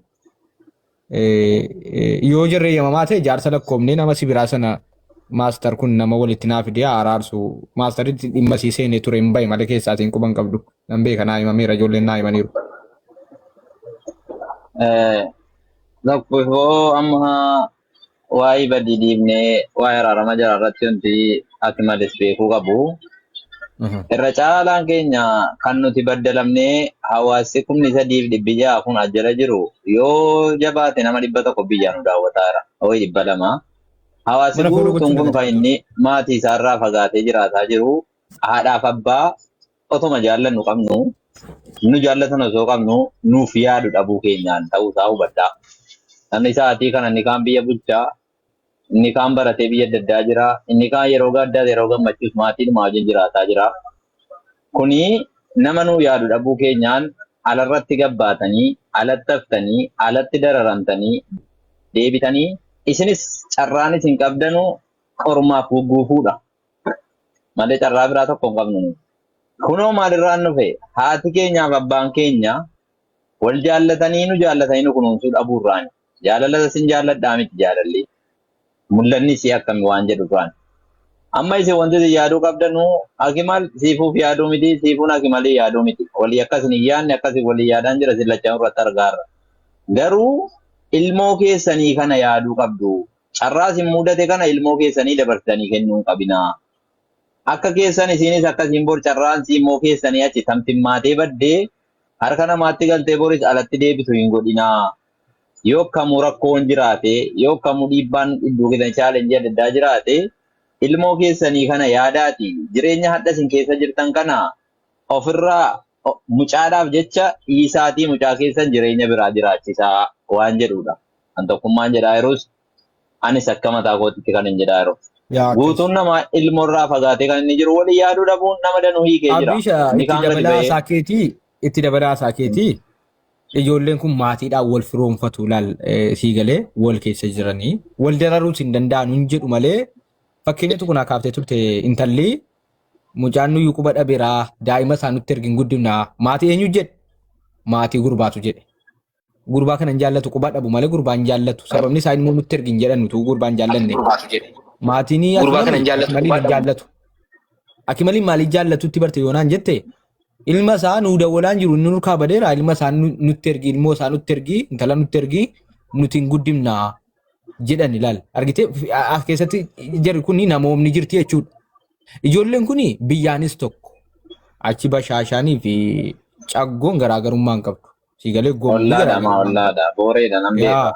yoo jarree yamamaa ta'e jaarsa lakkoofnee nama si biraa sana maastar kun nama walitti naa fidee haa araarsu. Maastaritti dhimma sii seenee ture hin bahe malee keessaatiin quban qabdu. Nan beeka naa himameera ijoolleen naa himaniiru. Tokko amma waa'ee badii dhiibnee waa'ee araarama jara irratti wanti ati males beekuu qabu. Irra caalaan keenya kan nuti baddalamnee hawaasni 3600 kun as jala jiru yoo jabaate nama 100 biyyaa nu daawwataara. Ho'i 200. Hawaasni Mana fuudhuu guutuun gochuun kun kan dagatamtu. inni maatii isaarraa fagaatee jiraataa jiru haadhaaf abbaa otoma jaallannu qabnu nu jaallatan osoo qabnu nuuf yaadu dhabuu keenyaan ta'uu isaa hubadhaa. Namni sa'aatii kana inni kaan biyya bulchaa, inni kaan baratee biyya adda addaa jira, inni kaan yeroo gaddaa yeroo gammachuus maatiidhuma wajjin jiraataa jira. Kuni nama nuu yaadu dhabuu keenyaan alarratti gabbaatanii, alatti haftanii, alatti dararamtanii, deebitanii isinis carraan isin qabdanu qormaaf gugguufuudha. Malee carraa biraa tokko hin qabnu nuti. Kunoo maalirraan dhufe haati keenyaaf abbaan keenya wal jaallatanii nu jaallatanii nu kunuunsuu dhabuurraani. Jaalala isin jaalladhaa miti jaalalli. Mul'anni isii akkami waan jedhurraan. Amma isin wanti isin yaaduu qabdanu Akimal siifuuf yaaduu miti siifuun Akimalii yaaduu miti. Walii akka isin hin yaadne akka isin walii yaadaan jira isin lachan irratti argaarra. Garuu ilmoo keessanii kana yaaduu qabdu. Carraa isin mudate kana ilmoo keessanii dabarsitanii kennuu hin qabinaa. Akka keessan isiinis akkasiin bor carraan ilmoo keessanii achi tamtimmaatee baddee harka namaatti galtee boris alatti deebitu hin godhinaa. Yoo kamuu rakkoon jiraate, yoo kamuu dhiibbaan iddoo keessan chaalenjii adda addaa jiraate, ilmoo keessanii kana yaadaati jireenya hadha isin keessa jirtan kana ofirraa mucaadhaaf jecha dhiisaatii mucaa keessan jireenya biraa jiraachisaa. waan jedhudha. Kan tokkummaan jedhaa jirus anis akka mataa kootitti kan hin jedhaa jiru. Yaa akkas. Guutuun nama ilmoorraa fagaatee kan inni jiru walii yaaduu dhabuun nama danuu hiikee jira. Abdiisha Inni itti kaan gadi dabalaa ba'ee isaa keetii itti dabalaa isaa keetii ijoolleen kun maatiidhaan wal firoomfatu laal sii galee wal keessa jiranii wal dararuus hin danda'an hin jedhu malee fakkeenya tokko naa kaaftee turte intalli mucaan nuyyuu quba dhabeeraa daa'ima isaa nutti ergin guddifnaa maatii eenyu jedhe maatii gurbaatu jedhe. Gurbaa kana hin jaallatu quba dhabu malee gurbaa hin jaallatu sababni isaa immoo nutti ergin jedhan utuu gurbaa hin jaallanne. Maatiin Gurbaa kana hin jaallatu Akimaliin quba hin dhabu. jaallatu. Akimaliin maaliif jaallatutti barte yoonaan jette ilma isaa nuu dawwalaan jiru inni nurkaa badeera ilma isaa nutti ergi ilmoo isaa nutti ergi intala nutti ergi nuti hin guddifnaa jedhan ilaal argite as keessatti jarri kun namoomni jirti jechuudha. Ijoolleen kun biyyaanis tokko achi bashaashaanii fi caggoon garaagarummaa hin qabdu. Siigalee gomni ollaadha maa garaagarummaa hin qabdu. ollaadha booreedha nan beeka. Yaa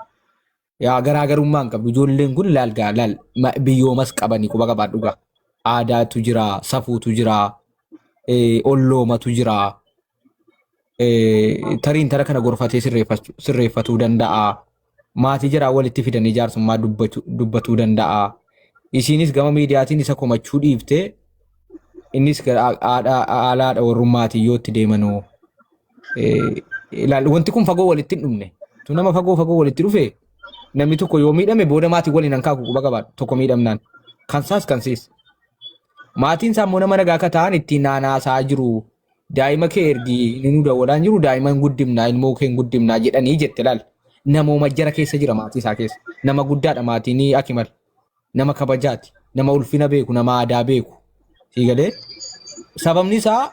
yaa garaagarummaa hin qabdu. Ijoolleen kun laal gaa laal biyyoomas qabanii quba qabaadhu gaa. Aadaatu jira, safuutu jira, olloomatu jira. Tarii intala kana gorfatee sirreeffatuu danda'a. Maatii jaraa walitti fidanii jaarsummaa dubbatuu danda'a. Isiinis gama miidiyaatiin isa komachuu dhiiftee innis gara haadha warrummaatiin yoo itti deemanoo. Ilaal wanti kun fagoo walitti hin dhumne. Tu nama fagoo fagoo walitti dhufe namni tokko yoo miidhame booda maatii waliin hankaaku quba qabaadhu tokko miidhamnaan. Kan saas kan siis. Maatiin isaa immoo nama nagaa akka ta'an ittiin naanaasaa jiru. Daa'ima kee ergi inni nu dawwalaan jiru daa'ima hin guddifnaa ilmoo kee hin guddifnaa jedhanii jette laal. Namooma jara keessa jira maatii isaa keessa. Nama guddaadha maatiin Akimal. Nama kabajaati. Nama ulfina beeku, nama aadaa beeku. Sii galee sababni isaa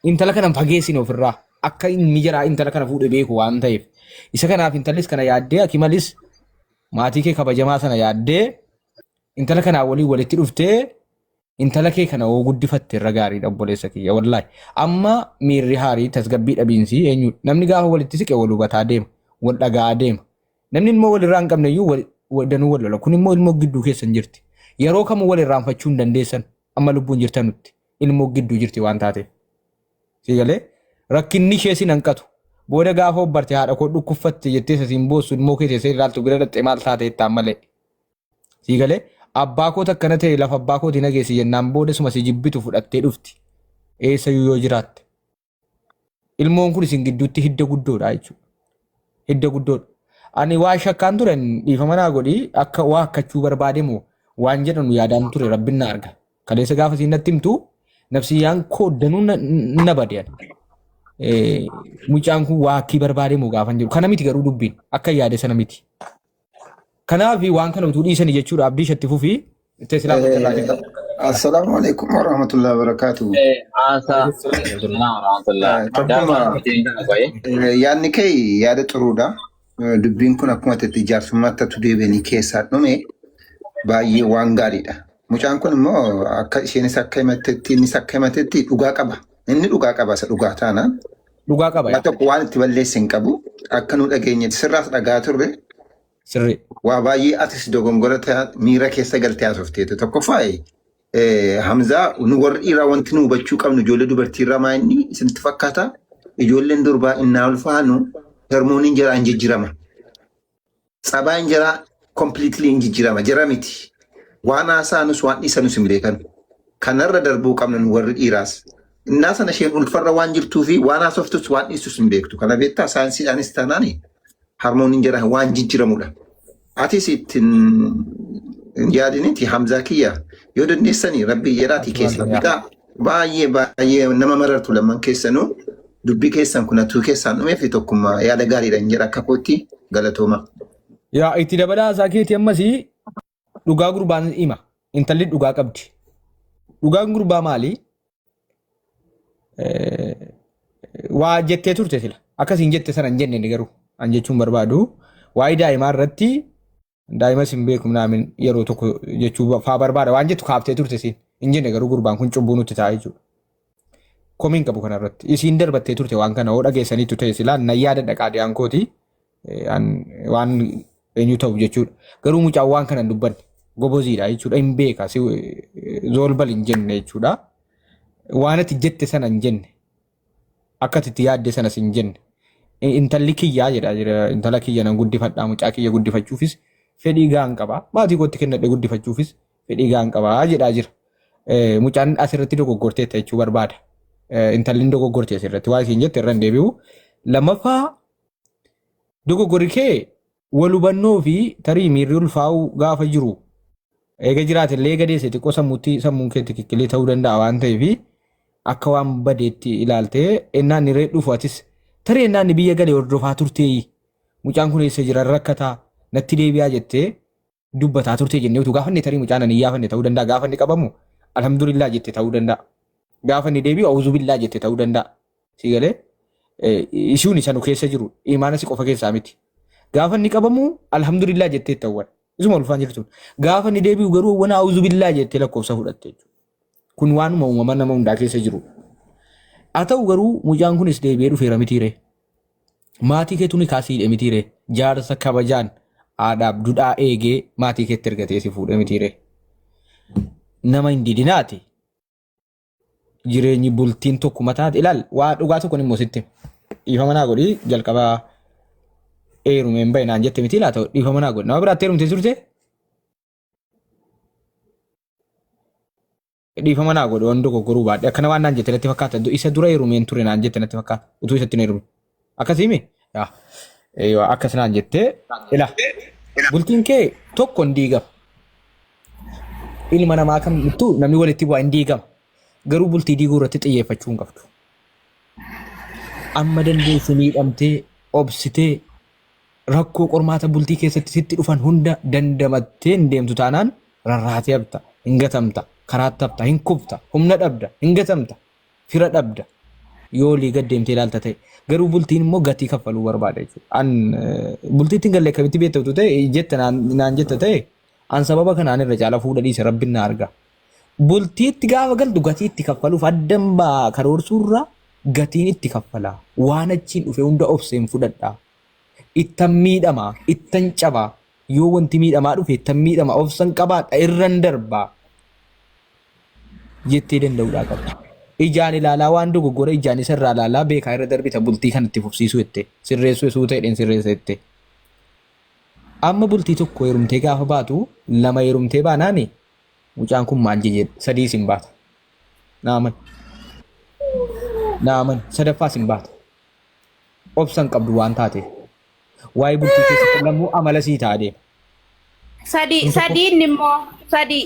intala kana hin fageessine ofirraa akka inni jaraa intala kana fuudhe beeku waan ta'eef. Isa kanaaf intallis kana yaaddee Akimalis maatii kee kabajamaa sana yaaddee intala kanaa waliin walitti dhuftee intala kee kana hoo guddifatte irra gaariidha obboleessa kiyya wallaahi. Amma miirri haarii tasgabbii dhabiinsi eenyu namni gaafa walitti siqe wal hubataa deema wal dhaga'aa deema. Namni ilmoo walirraa hin qabne iyyuu danuu wal lola. Kun immoo ilmoo gidduu keessan jirti. Yeroo kamuu wal irraanfachuu hin dandeessan amma lubbuun jirtanutti ilmoo gidduu jirti waan taateef. Sii galee rakkinni ishee sin hanqatu. Booda gaafa obbarte haadha koo dhukkuffatte jettee isa siin boossu ilmoo kee teessee ilaaltu bira dhaqxee maal taate jettaan malee. Sii galee abbaa koota akkana ta'e lafa abbaa kootii nageessi jennaan booda suma si jibbitu fudhattee dhufti. Eessayyuu yoo jiraatte. Ilmoon kun isin gidduutti hidda guddoodha jechuudha. Hidda guddoodha. Ani waa shakkaan ture dhiifama naa godhi akka waa akkachuu barbaade moo waan jedhamu yaadaan ture rabbin na arga. Kaleessa gaafa isiin natti himtu nafsiyyaan koo danuu na bade ani. Mucaan kun waa akkii barbaade moo gaafan jedhu. Kana miti garuu dubbiin akka yaade sana miti. Kanaaf waan kana utuu dhiisanii jechuudha abdii ishatti fufii itti silaa gocha irraa Assalaamu alaikum warahmatullahi wabarakatuh. Haasaa. Warahmatullah. Tokkuma yaadni kee yaada xuruudha. Dubbiin kun akkuma itti jaarsummaatti atu deebi'anii keessaa dhume baay'ee waan gaariidha. Mucaan kun immoo akka isheenis akka himattetti innis akka himatetti dhugaa qaba. Inni dhugaa qaba isa dhugaa taanaan. Dhugaa qaba Waa yaa. tokko waan itti balleesse hin qabu. Akka nu dhageenyetti sirraas dhagaa turre. Sirrii. Waa baay'ee atis dogongora miira keessa galtee haasofteetu. Tokkoffaa Hamzaa nu warri dhiiraa wanti nu hubachuu qabnu ijoollee dubartii irraa maa inni isinitti fakkaata? Ijoolleen durbaa innaa ulfaanu hormooniin jaraa hin jijjiirama. Tsabaan jaraa completely hin jijjiirama. Jara miti. Waan haasa'anus waan dhiisanus hin beekan. Kanarra darbuu qabna nu warri dhiiraas. Innaa sana isheen ulfarra waan jirtuu fi waan haasoftus waan dhiistus hin beektu. Kana beektaa saayinsiidhaanis taanaan harmooniin jaraa waan jijjiiramudha. Atis ittiin hin yaadiniti Hamzaa kiyya yoo dandeessanii rabbii jedhaatii keessa bitaa baay'ee baay'ee nama marartu lamman keessanuu dubbii keessan kun atuu keessaan dhumee fi tokkummaa yaada gaariidha hin jedha akka kootti galatooma. Yaa itti dabalaa isaa keetii ammas dhugaa gurbaan hima. Intalli dhugaa qabdi. Dhugaan gurbaa maali? Waa jettee turte sila. Akkasiin jette sana hin jenne inni garuu. An jechuun barbaadu waa'ee daa'imaa irratti daa'imas hin beeku naamin yeroo tokko jechuu faa barbaada waan jettu kaaftee turte siin. Hin jenne garuu gurbaan kun cubbuu nutti ta'a jechuudha. Komiin qabu kanarratti. Isiin darbattee turte waan kana hoo dhageessaniitu ta'e silaa nan yaadadha qaadiyaan kooti. Waan eenyu ta'u jechuudha. Garuu mucaan waan kana hin dubbanne goboziidha jechuudha hin beeka si zoolbal hin jenne jechuudha. Waan ati jette sana hin jenne akka ati itti yaadde sanas hin jenne. Intalli kiyyaa jedha jira. Intala kiyya nan guddifadhaa mucaa kiyya guddifachuufis fedhii gahaan qaba. Maatii kootti kennadhe guddifachuufis fedhii gahaan qaba jedhaa jira. Mucaan asirratti dogoggorteetta jechuu barbaada. Intalli dogoggorte asirratti waa isiin jette irra hin deebi'u. Lammaffaa dogoggorri kee wal hubannoo fi tarii miirri ulfaa'uu gaafa jiru eega jiraate illee eega deesse xiqqoo sammuutti sammuun kee tikikkilee ta'uu danda'a waan ta'eef akka waan badeetti ilaaltee ennaan inni ree dhufu atis tarii ennaan inni biyya galee hordofaa turtee mucaan kun eessa jira rakkataa natti deebi'aa jettee dubbataa turtee jennee utuu gaafanne tarii mucaan ani iyyaafanne ta'uu danda'a gaafa inni qabamu alhamdulillah jette ta'uu danda'a gaafa inni deebi'u auzubillah jette ta'uu danda'a si galee ishuun isa nu keessa jiru imaana si qofa keessaa miti gaafa inni qabamu alhamdulillah jettee ta'uwwan isuma ulfaan jirtuun gaafa inni deebi'u garuu wana auzubillah jettee lakkoofsa fudhatte jechuudha. Kun waanuma uumama nama hundaa keessa jiru. Haa ta'u garuu mucaan kunis deebi'ee dhufeera mitiiree. Maatii keetu ni kaasii mitiiree. Jaarsa kabajaan haadhaaf dudhaa eegee maatii keetti ergatee si fuudhe mitiiree. Nama hin didinaati. Jireenyi bultiin tokkuma taate ilaal waa dhugaa tokkon immoo sitti hima. Dhiifama naa godhi jalqaba heerumeen bahe naan jette miti laata dhiifama naa godhi. Nama biraatti heerumtee turte? Dhiifama naa godhi waan dogoggoruu baadhe akkana waan naan jette natti fakkaata. Isa dura heerumeen ture naan jette natti fakkaata. Utuu isatti hin heerumin. Akkasii mi? Yaa. Eeywa akkas naan jettee ila bultiin kee tokko hin diigama. Ilma namaa kamittuu namni walitti bu'aa hin diigama. Garuu bultii diiguu irratti xiyyeeffachuu hin qabdu. Amma dandeesse miidhamtee obsitee rakkoo qormaata bultii keessatti sitti dhufan hunda dandamattee hin deemtu taanaan rarraatee hafta, hin gatamta, karaatti hafta, hin kufta, humna dhabda, hin gatamta, fira dhabda. Yoo olii gad deemtee ilaalta ta'e. Garuu bultiin immoo gatii kaffaluu barbaada jechuudha. An bultiitti hin galle akkamitti beekta utuu ta'e jette naan jetta ta'e an sababa kanaan irra caala fuudha dhiise rabbiin na arga. Bultiitti gaafa galtu gatii itti kaffaluuf addan baa karoorsuurra gatiin itti kaffala. Waan achiin dhufe hunda obseen fudhadha. Ittan miidhama, ittan caba. Yoo wanti miidhamaa dhufe ittan miidhama obsan qabaadha irran darba jettee danda'uudhaa qabda. Ijaan ilaalaa waan dogoggora ijaan isa irraa ilaalaa beekaa irra darbita bultii kan itti fufsiisuu jette. Sirreessuu suuta jedheen sirreessa jette. Amma bultii tokko heerumtee gaafa baatu lama heerumtee baanaani mucaan kun maal jedhe sadii sin baata. Naaman. Naaman sadaffaa sin baata. Obsa hin qabdu waan taateef. Waa'ee bultii keessatti lammuu amala sii ta'a deema. Sadii Kun tokko sadiin immoo sadii.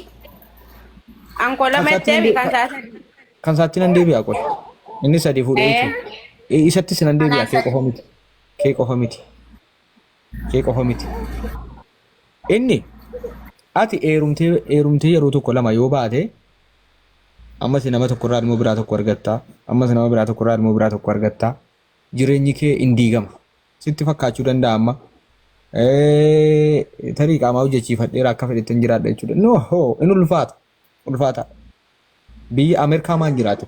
Ankoo kan lama isaatti jettee nan mi deebi'a kan isaa sadii. kan isaatti nan deebi'a qoy. Inni sadii fuudhee Ee jechuudha. Isattis nan deebi'a kanaan kee sadii. qofa miti. Kee qofa miti. Kee qofa miti. Inni ati heerumtee heerumtee yeroo tokko lama yoo baate ammas nama tokko irraa ilmoo biraa tokko argatta. Ammas nama biraa tokko irraa ilmoo biraa tokko argatta. Jireenyi kee hin diigama. Sitti fakkaachuu danda'a amma. Tarii qaamaa hojjechiifadheera akka fedhetti hin jiraadha jechuudha. No, hoo, in ulfaata. Ulfaata. Biyya Ameerikaa maan jiraatu?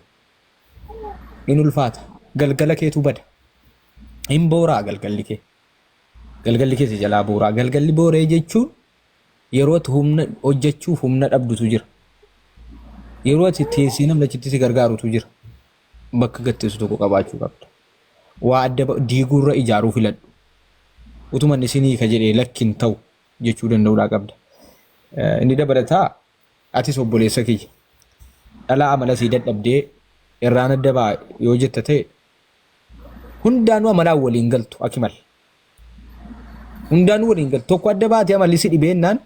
In ulfaata. Galgala keetu bada. Hin booraa galgalli kee. Galgalli kee si jalaa booraa. Galgalli booree jechuun yeroo ati humna hojjechuuf humna dhabdutu jira. Yeroo ati teessee namni achitti si gargaarutu jira. Bakka gatteessu tokko qabaachuu qabda. Waa adda diiguurra ijaaruu filadhu. Utuma inni sinii ka jedhee lakki hin ta'u jechuu danda'uudhaa qabda. Inni dabalataa atis obboleessa kiyya. Dhalaa amala sii dadhabdee irraan adda ba'a yoo jetta ta'e hundaanuu amalaan waliin galtu akimal. Hundaanuu waliin galtu. Tokko adda baatee amalli si dhibeennaan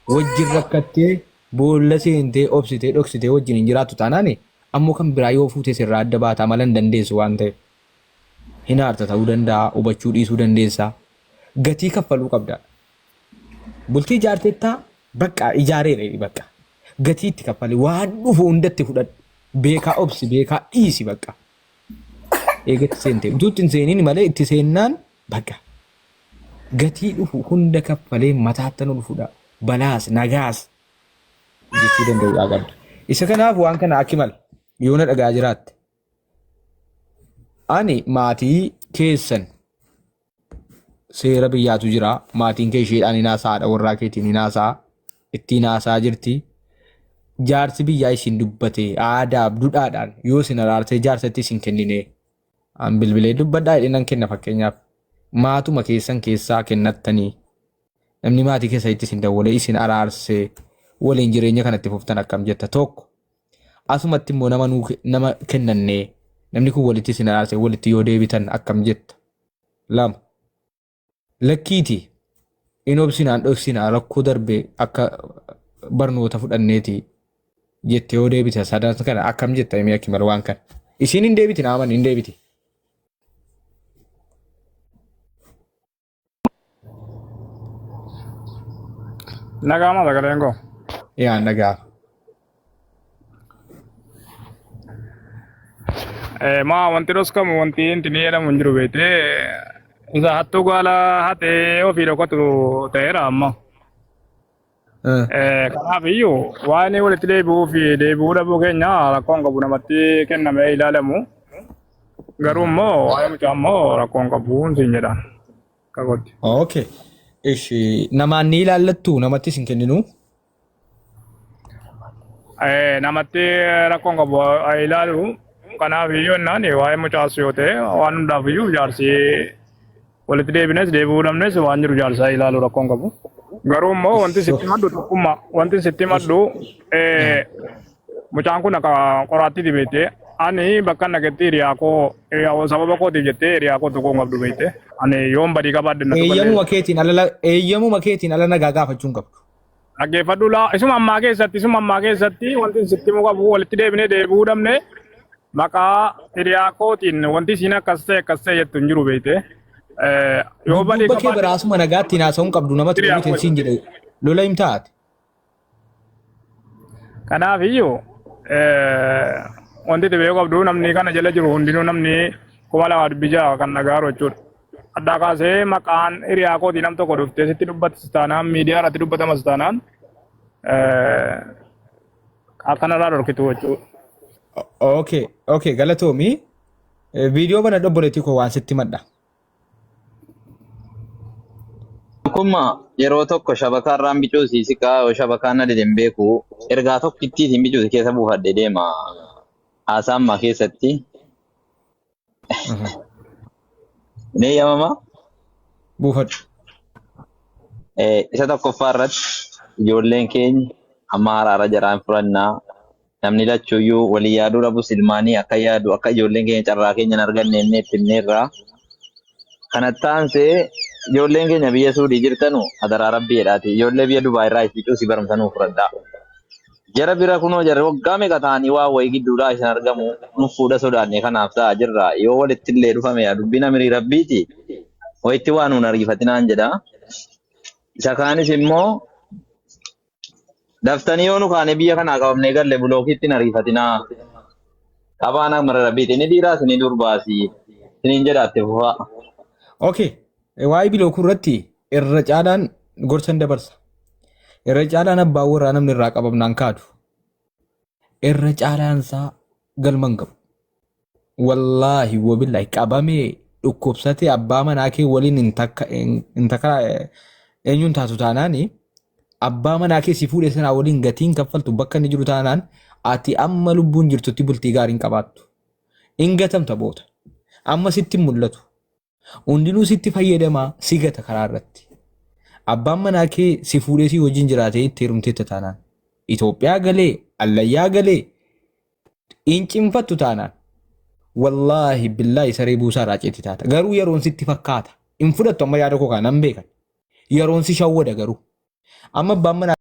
wajjin rakkattee boolla seentee obsitee dhoksitee wajjin hin jiraattu taanaan ammoo kan biraa yoo fuute sirraa adda baata amala hin dandeessu waan ta'eef. Hin aarta ta'uu danda'a, hubachuu dhiisuu dandeessa. Gatii kaffaluu qabda. Bultii ijaarteettaa bakka ijaareera jedhi bakka. Gatii itti kaffali waan dhufu hundatti fudhadhu. Beekaa obsi, beekaa dhiisi bakka. Eega itti seente. Utuu itti hin seeniin malee itti seennaan bakka. Gatii dhufu hunda kaffalee mataatti nu dhufudha. Balaas, nagaas jechuu danda'uudhaa qabda. Isa kanaaf waan kana akki mala. Yoo na dhagaa jiraatte. Ani maatii keessan seera biyyaatu jira. Maatiin kee isheedhaan hin haasa'a, haadha warraa keetiin hin haasa'a. Ittiin haasa'a jirti. Jaarsi biyyaa isin dubbate aadaaf dudhaadhaan yoo isin araarsee jaarsatti isin kennine An bilbilee dubbadhaa jedhee nan kenna fakkeenyaaf. Maatuma keessan keessaa kennattanii namni maatii keessanitti isin dawwalee isin araarsee waliin jireenya kanatti fuftan akkam jetta tokko. Asumatti immoo nama nuu nama kennannee namni kun walitti isin araarsee walitti yoo deebitan akkam jetta. Lama. Lakkiiti in obsinaan dhoksinaa rakkoo darbe akka barnoota fudhanneeti jette yoo deebite sadan kana akkam jetta himee akki waan kana. Isiin hin deebiti naaman hin deebiti. Nagaama sagaleen koo. Yaa nagaa. Maa wanti dhoskamu wanti inti ni jedhamu hin jiru beektee isa hattuu gaala hatee ofii dhokatu ta'eera amma. Kanaaf iyyuu waan walitti deebi'uu fi deebi'uu dhabuu keenya rakkoon qabu namatti kennamee ilaalamu. Garuu immoo waa'ee mucaa immoo rakkoon qabu siin jedha. Kakootti. Okay. Ishi namaan ni ilaallattu namattis hin kenninu. Namatti rakkoon qabu haa ilaalu. Kanaaf iyyuu jennaan waa'ee mucaas yoo ta'e waan hundaaf iyyuu jaarsi walitti deebines deebi'uu dhabnes waan jiru jaarsaa ilaalu rakkoon qabu. Garuu immoo wanti sitti maddu tokkummaa wanti sitti maddu mucaan kun akka qoraattii beekte ani bakka naqetti hiriyaa koo hiriyaa sababa kootiif jettee hiriyaa koo tokko hin qabdu beekte ani yoon badii qabaadhe na Eeyyamuma keetiin ala eeyyamuma keetiin ala nagaa gaafachuu hin qabdu. Dhaggeeffadhu laa isuma ammaa keessatti isuma ammaa keessatti wanti sitti himu qabu walitti deebinee deebi'uu dhabne maqaa hiriyaa kootiin wanti isiin akkas ta'e akkas ta'e jettu hin jiru beekte. Yoo badii Dudduuba kee qabaadhe biraasuma nagaatti haasa'uu hin qabdu namatti hiriyaa dhufuu siin jedhe lola him taate. Kanaaf iyyuu wanti itti beekuu qabdu namni kana jala jiru hundinuu namni 2006 kan dhagaaru jechuudha. Addaa kaasee maqaan hiriyaa kootii nam tokko dhuftee sitti dubbatis taanaan miidiyaa irratti dubbatamas taanaan akkanarraa dhorkitu jechuudha. Okay, okay, galatoomi. Viidiyoo bana obboleettii koo waan sitti madha. Tokkummaa yeroo tokko shabakaa irraan bicuusi siqaa yoo shabakaan na dide hin beeku ergaa tokkittiitiin bicuusi keessa buufadhe deema haasaa ammaa keessatti ni eeyyamama. Buufadhu. Isa tokkoffaa irratti ijoolleen keenya amma haraara jaraan furannaa namni lachuuyyuu walii yaaduu dhabus ilmaanii akka yaadu akka ijoolleen keenya carraa keenya hin arganne inni itti himneerra. Kanatti aansee ijoolleen keenya biyya Suudii jirtanu adaraa rabbii jedhaati ijoollee biyya Dubaay irraa itti cuusi barumsa nuu fudhadhaa. Jara bira kunoo jarri waggaa meeqa ta'anii waa wayii gidduudhaa isin argamu nu fuudha sodaanne kanaaf ta'a jirra yoo walitti illee dhufame yaa dubbiin amirii rabbiiti wayitti waa nuun ariifatinaan jedha. Isa kaanis immoo daftanii yoo nu kaane biyya kanaa qabamnee galle bulookiitti hin ariifatinaa. Qabaan amra rabbiiti inni dhiiraas inni durbaasi isiniin jedha itti fufaa. Okay. Waa'ee bilookuu irratti irra caalaan gorsan dabarsa. Irra caalaan abbaan warraa namni irraa qabamnaan kaadu. Irra caalaan isaa galma hin qabu. Wallaahi wabillaahi qabamee dhukkubsatee abbaa manaa kee waliin hin takka hin takka eenyuun taatu taanaani abbaa manaa kee si fuudhe sanaa waliin gatiin kaffaltu bakka inni jiru taanaan ati amma lubbuun jirtutti bultii gaarii hin qabaattu. Hin gatamta boota. Amma sitti hin mul'atu. Hundinuu sitti fayyadamaa si gata karaa irratti. Abbaan manaa kee si fuudhee si wajjin jiraatee itti heerumteetta taanaan. Itoophiyaa galee, allayyaa galee, hin cimfattu taanaan. Wallaahi billaahi saree buusaa raaceetti taata. Garuu yeroon sitti fakkaata. Hin fudhattu amma yaada koo kana nan beekan. Yeroon si shawwada garuu. Amma abbaan manaa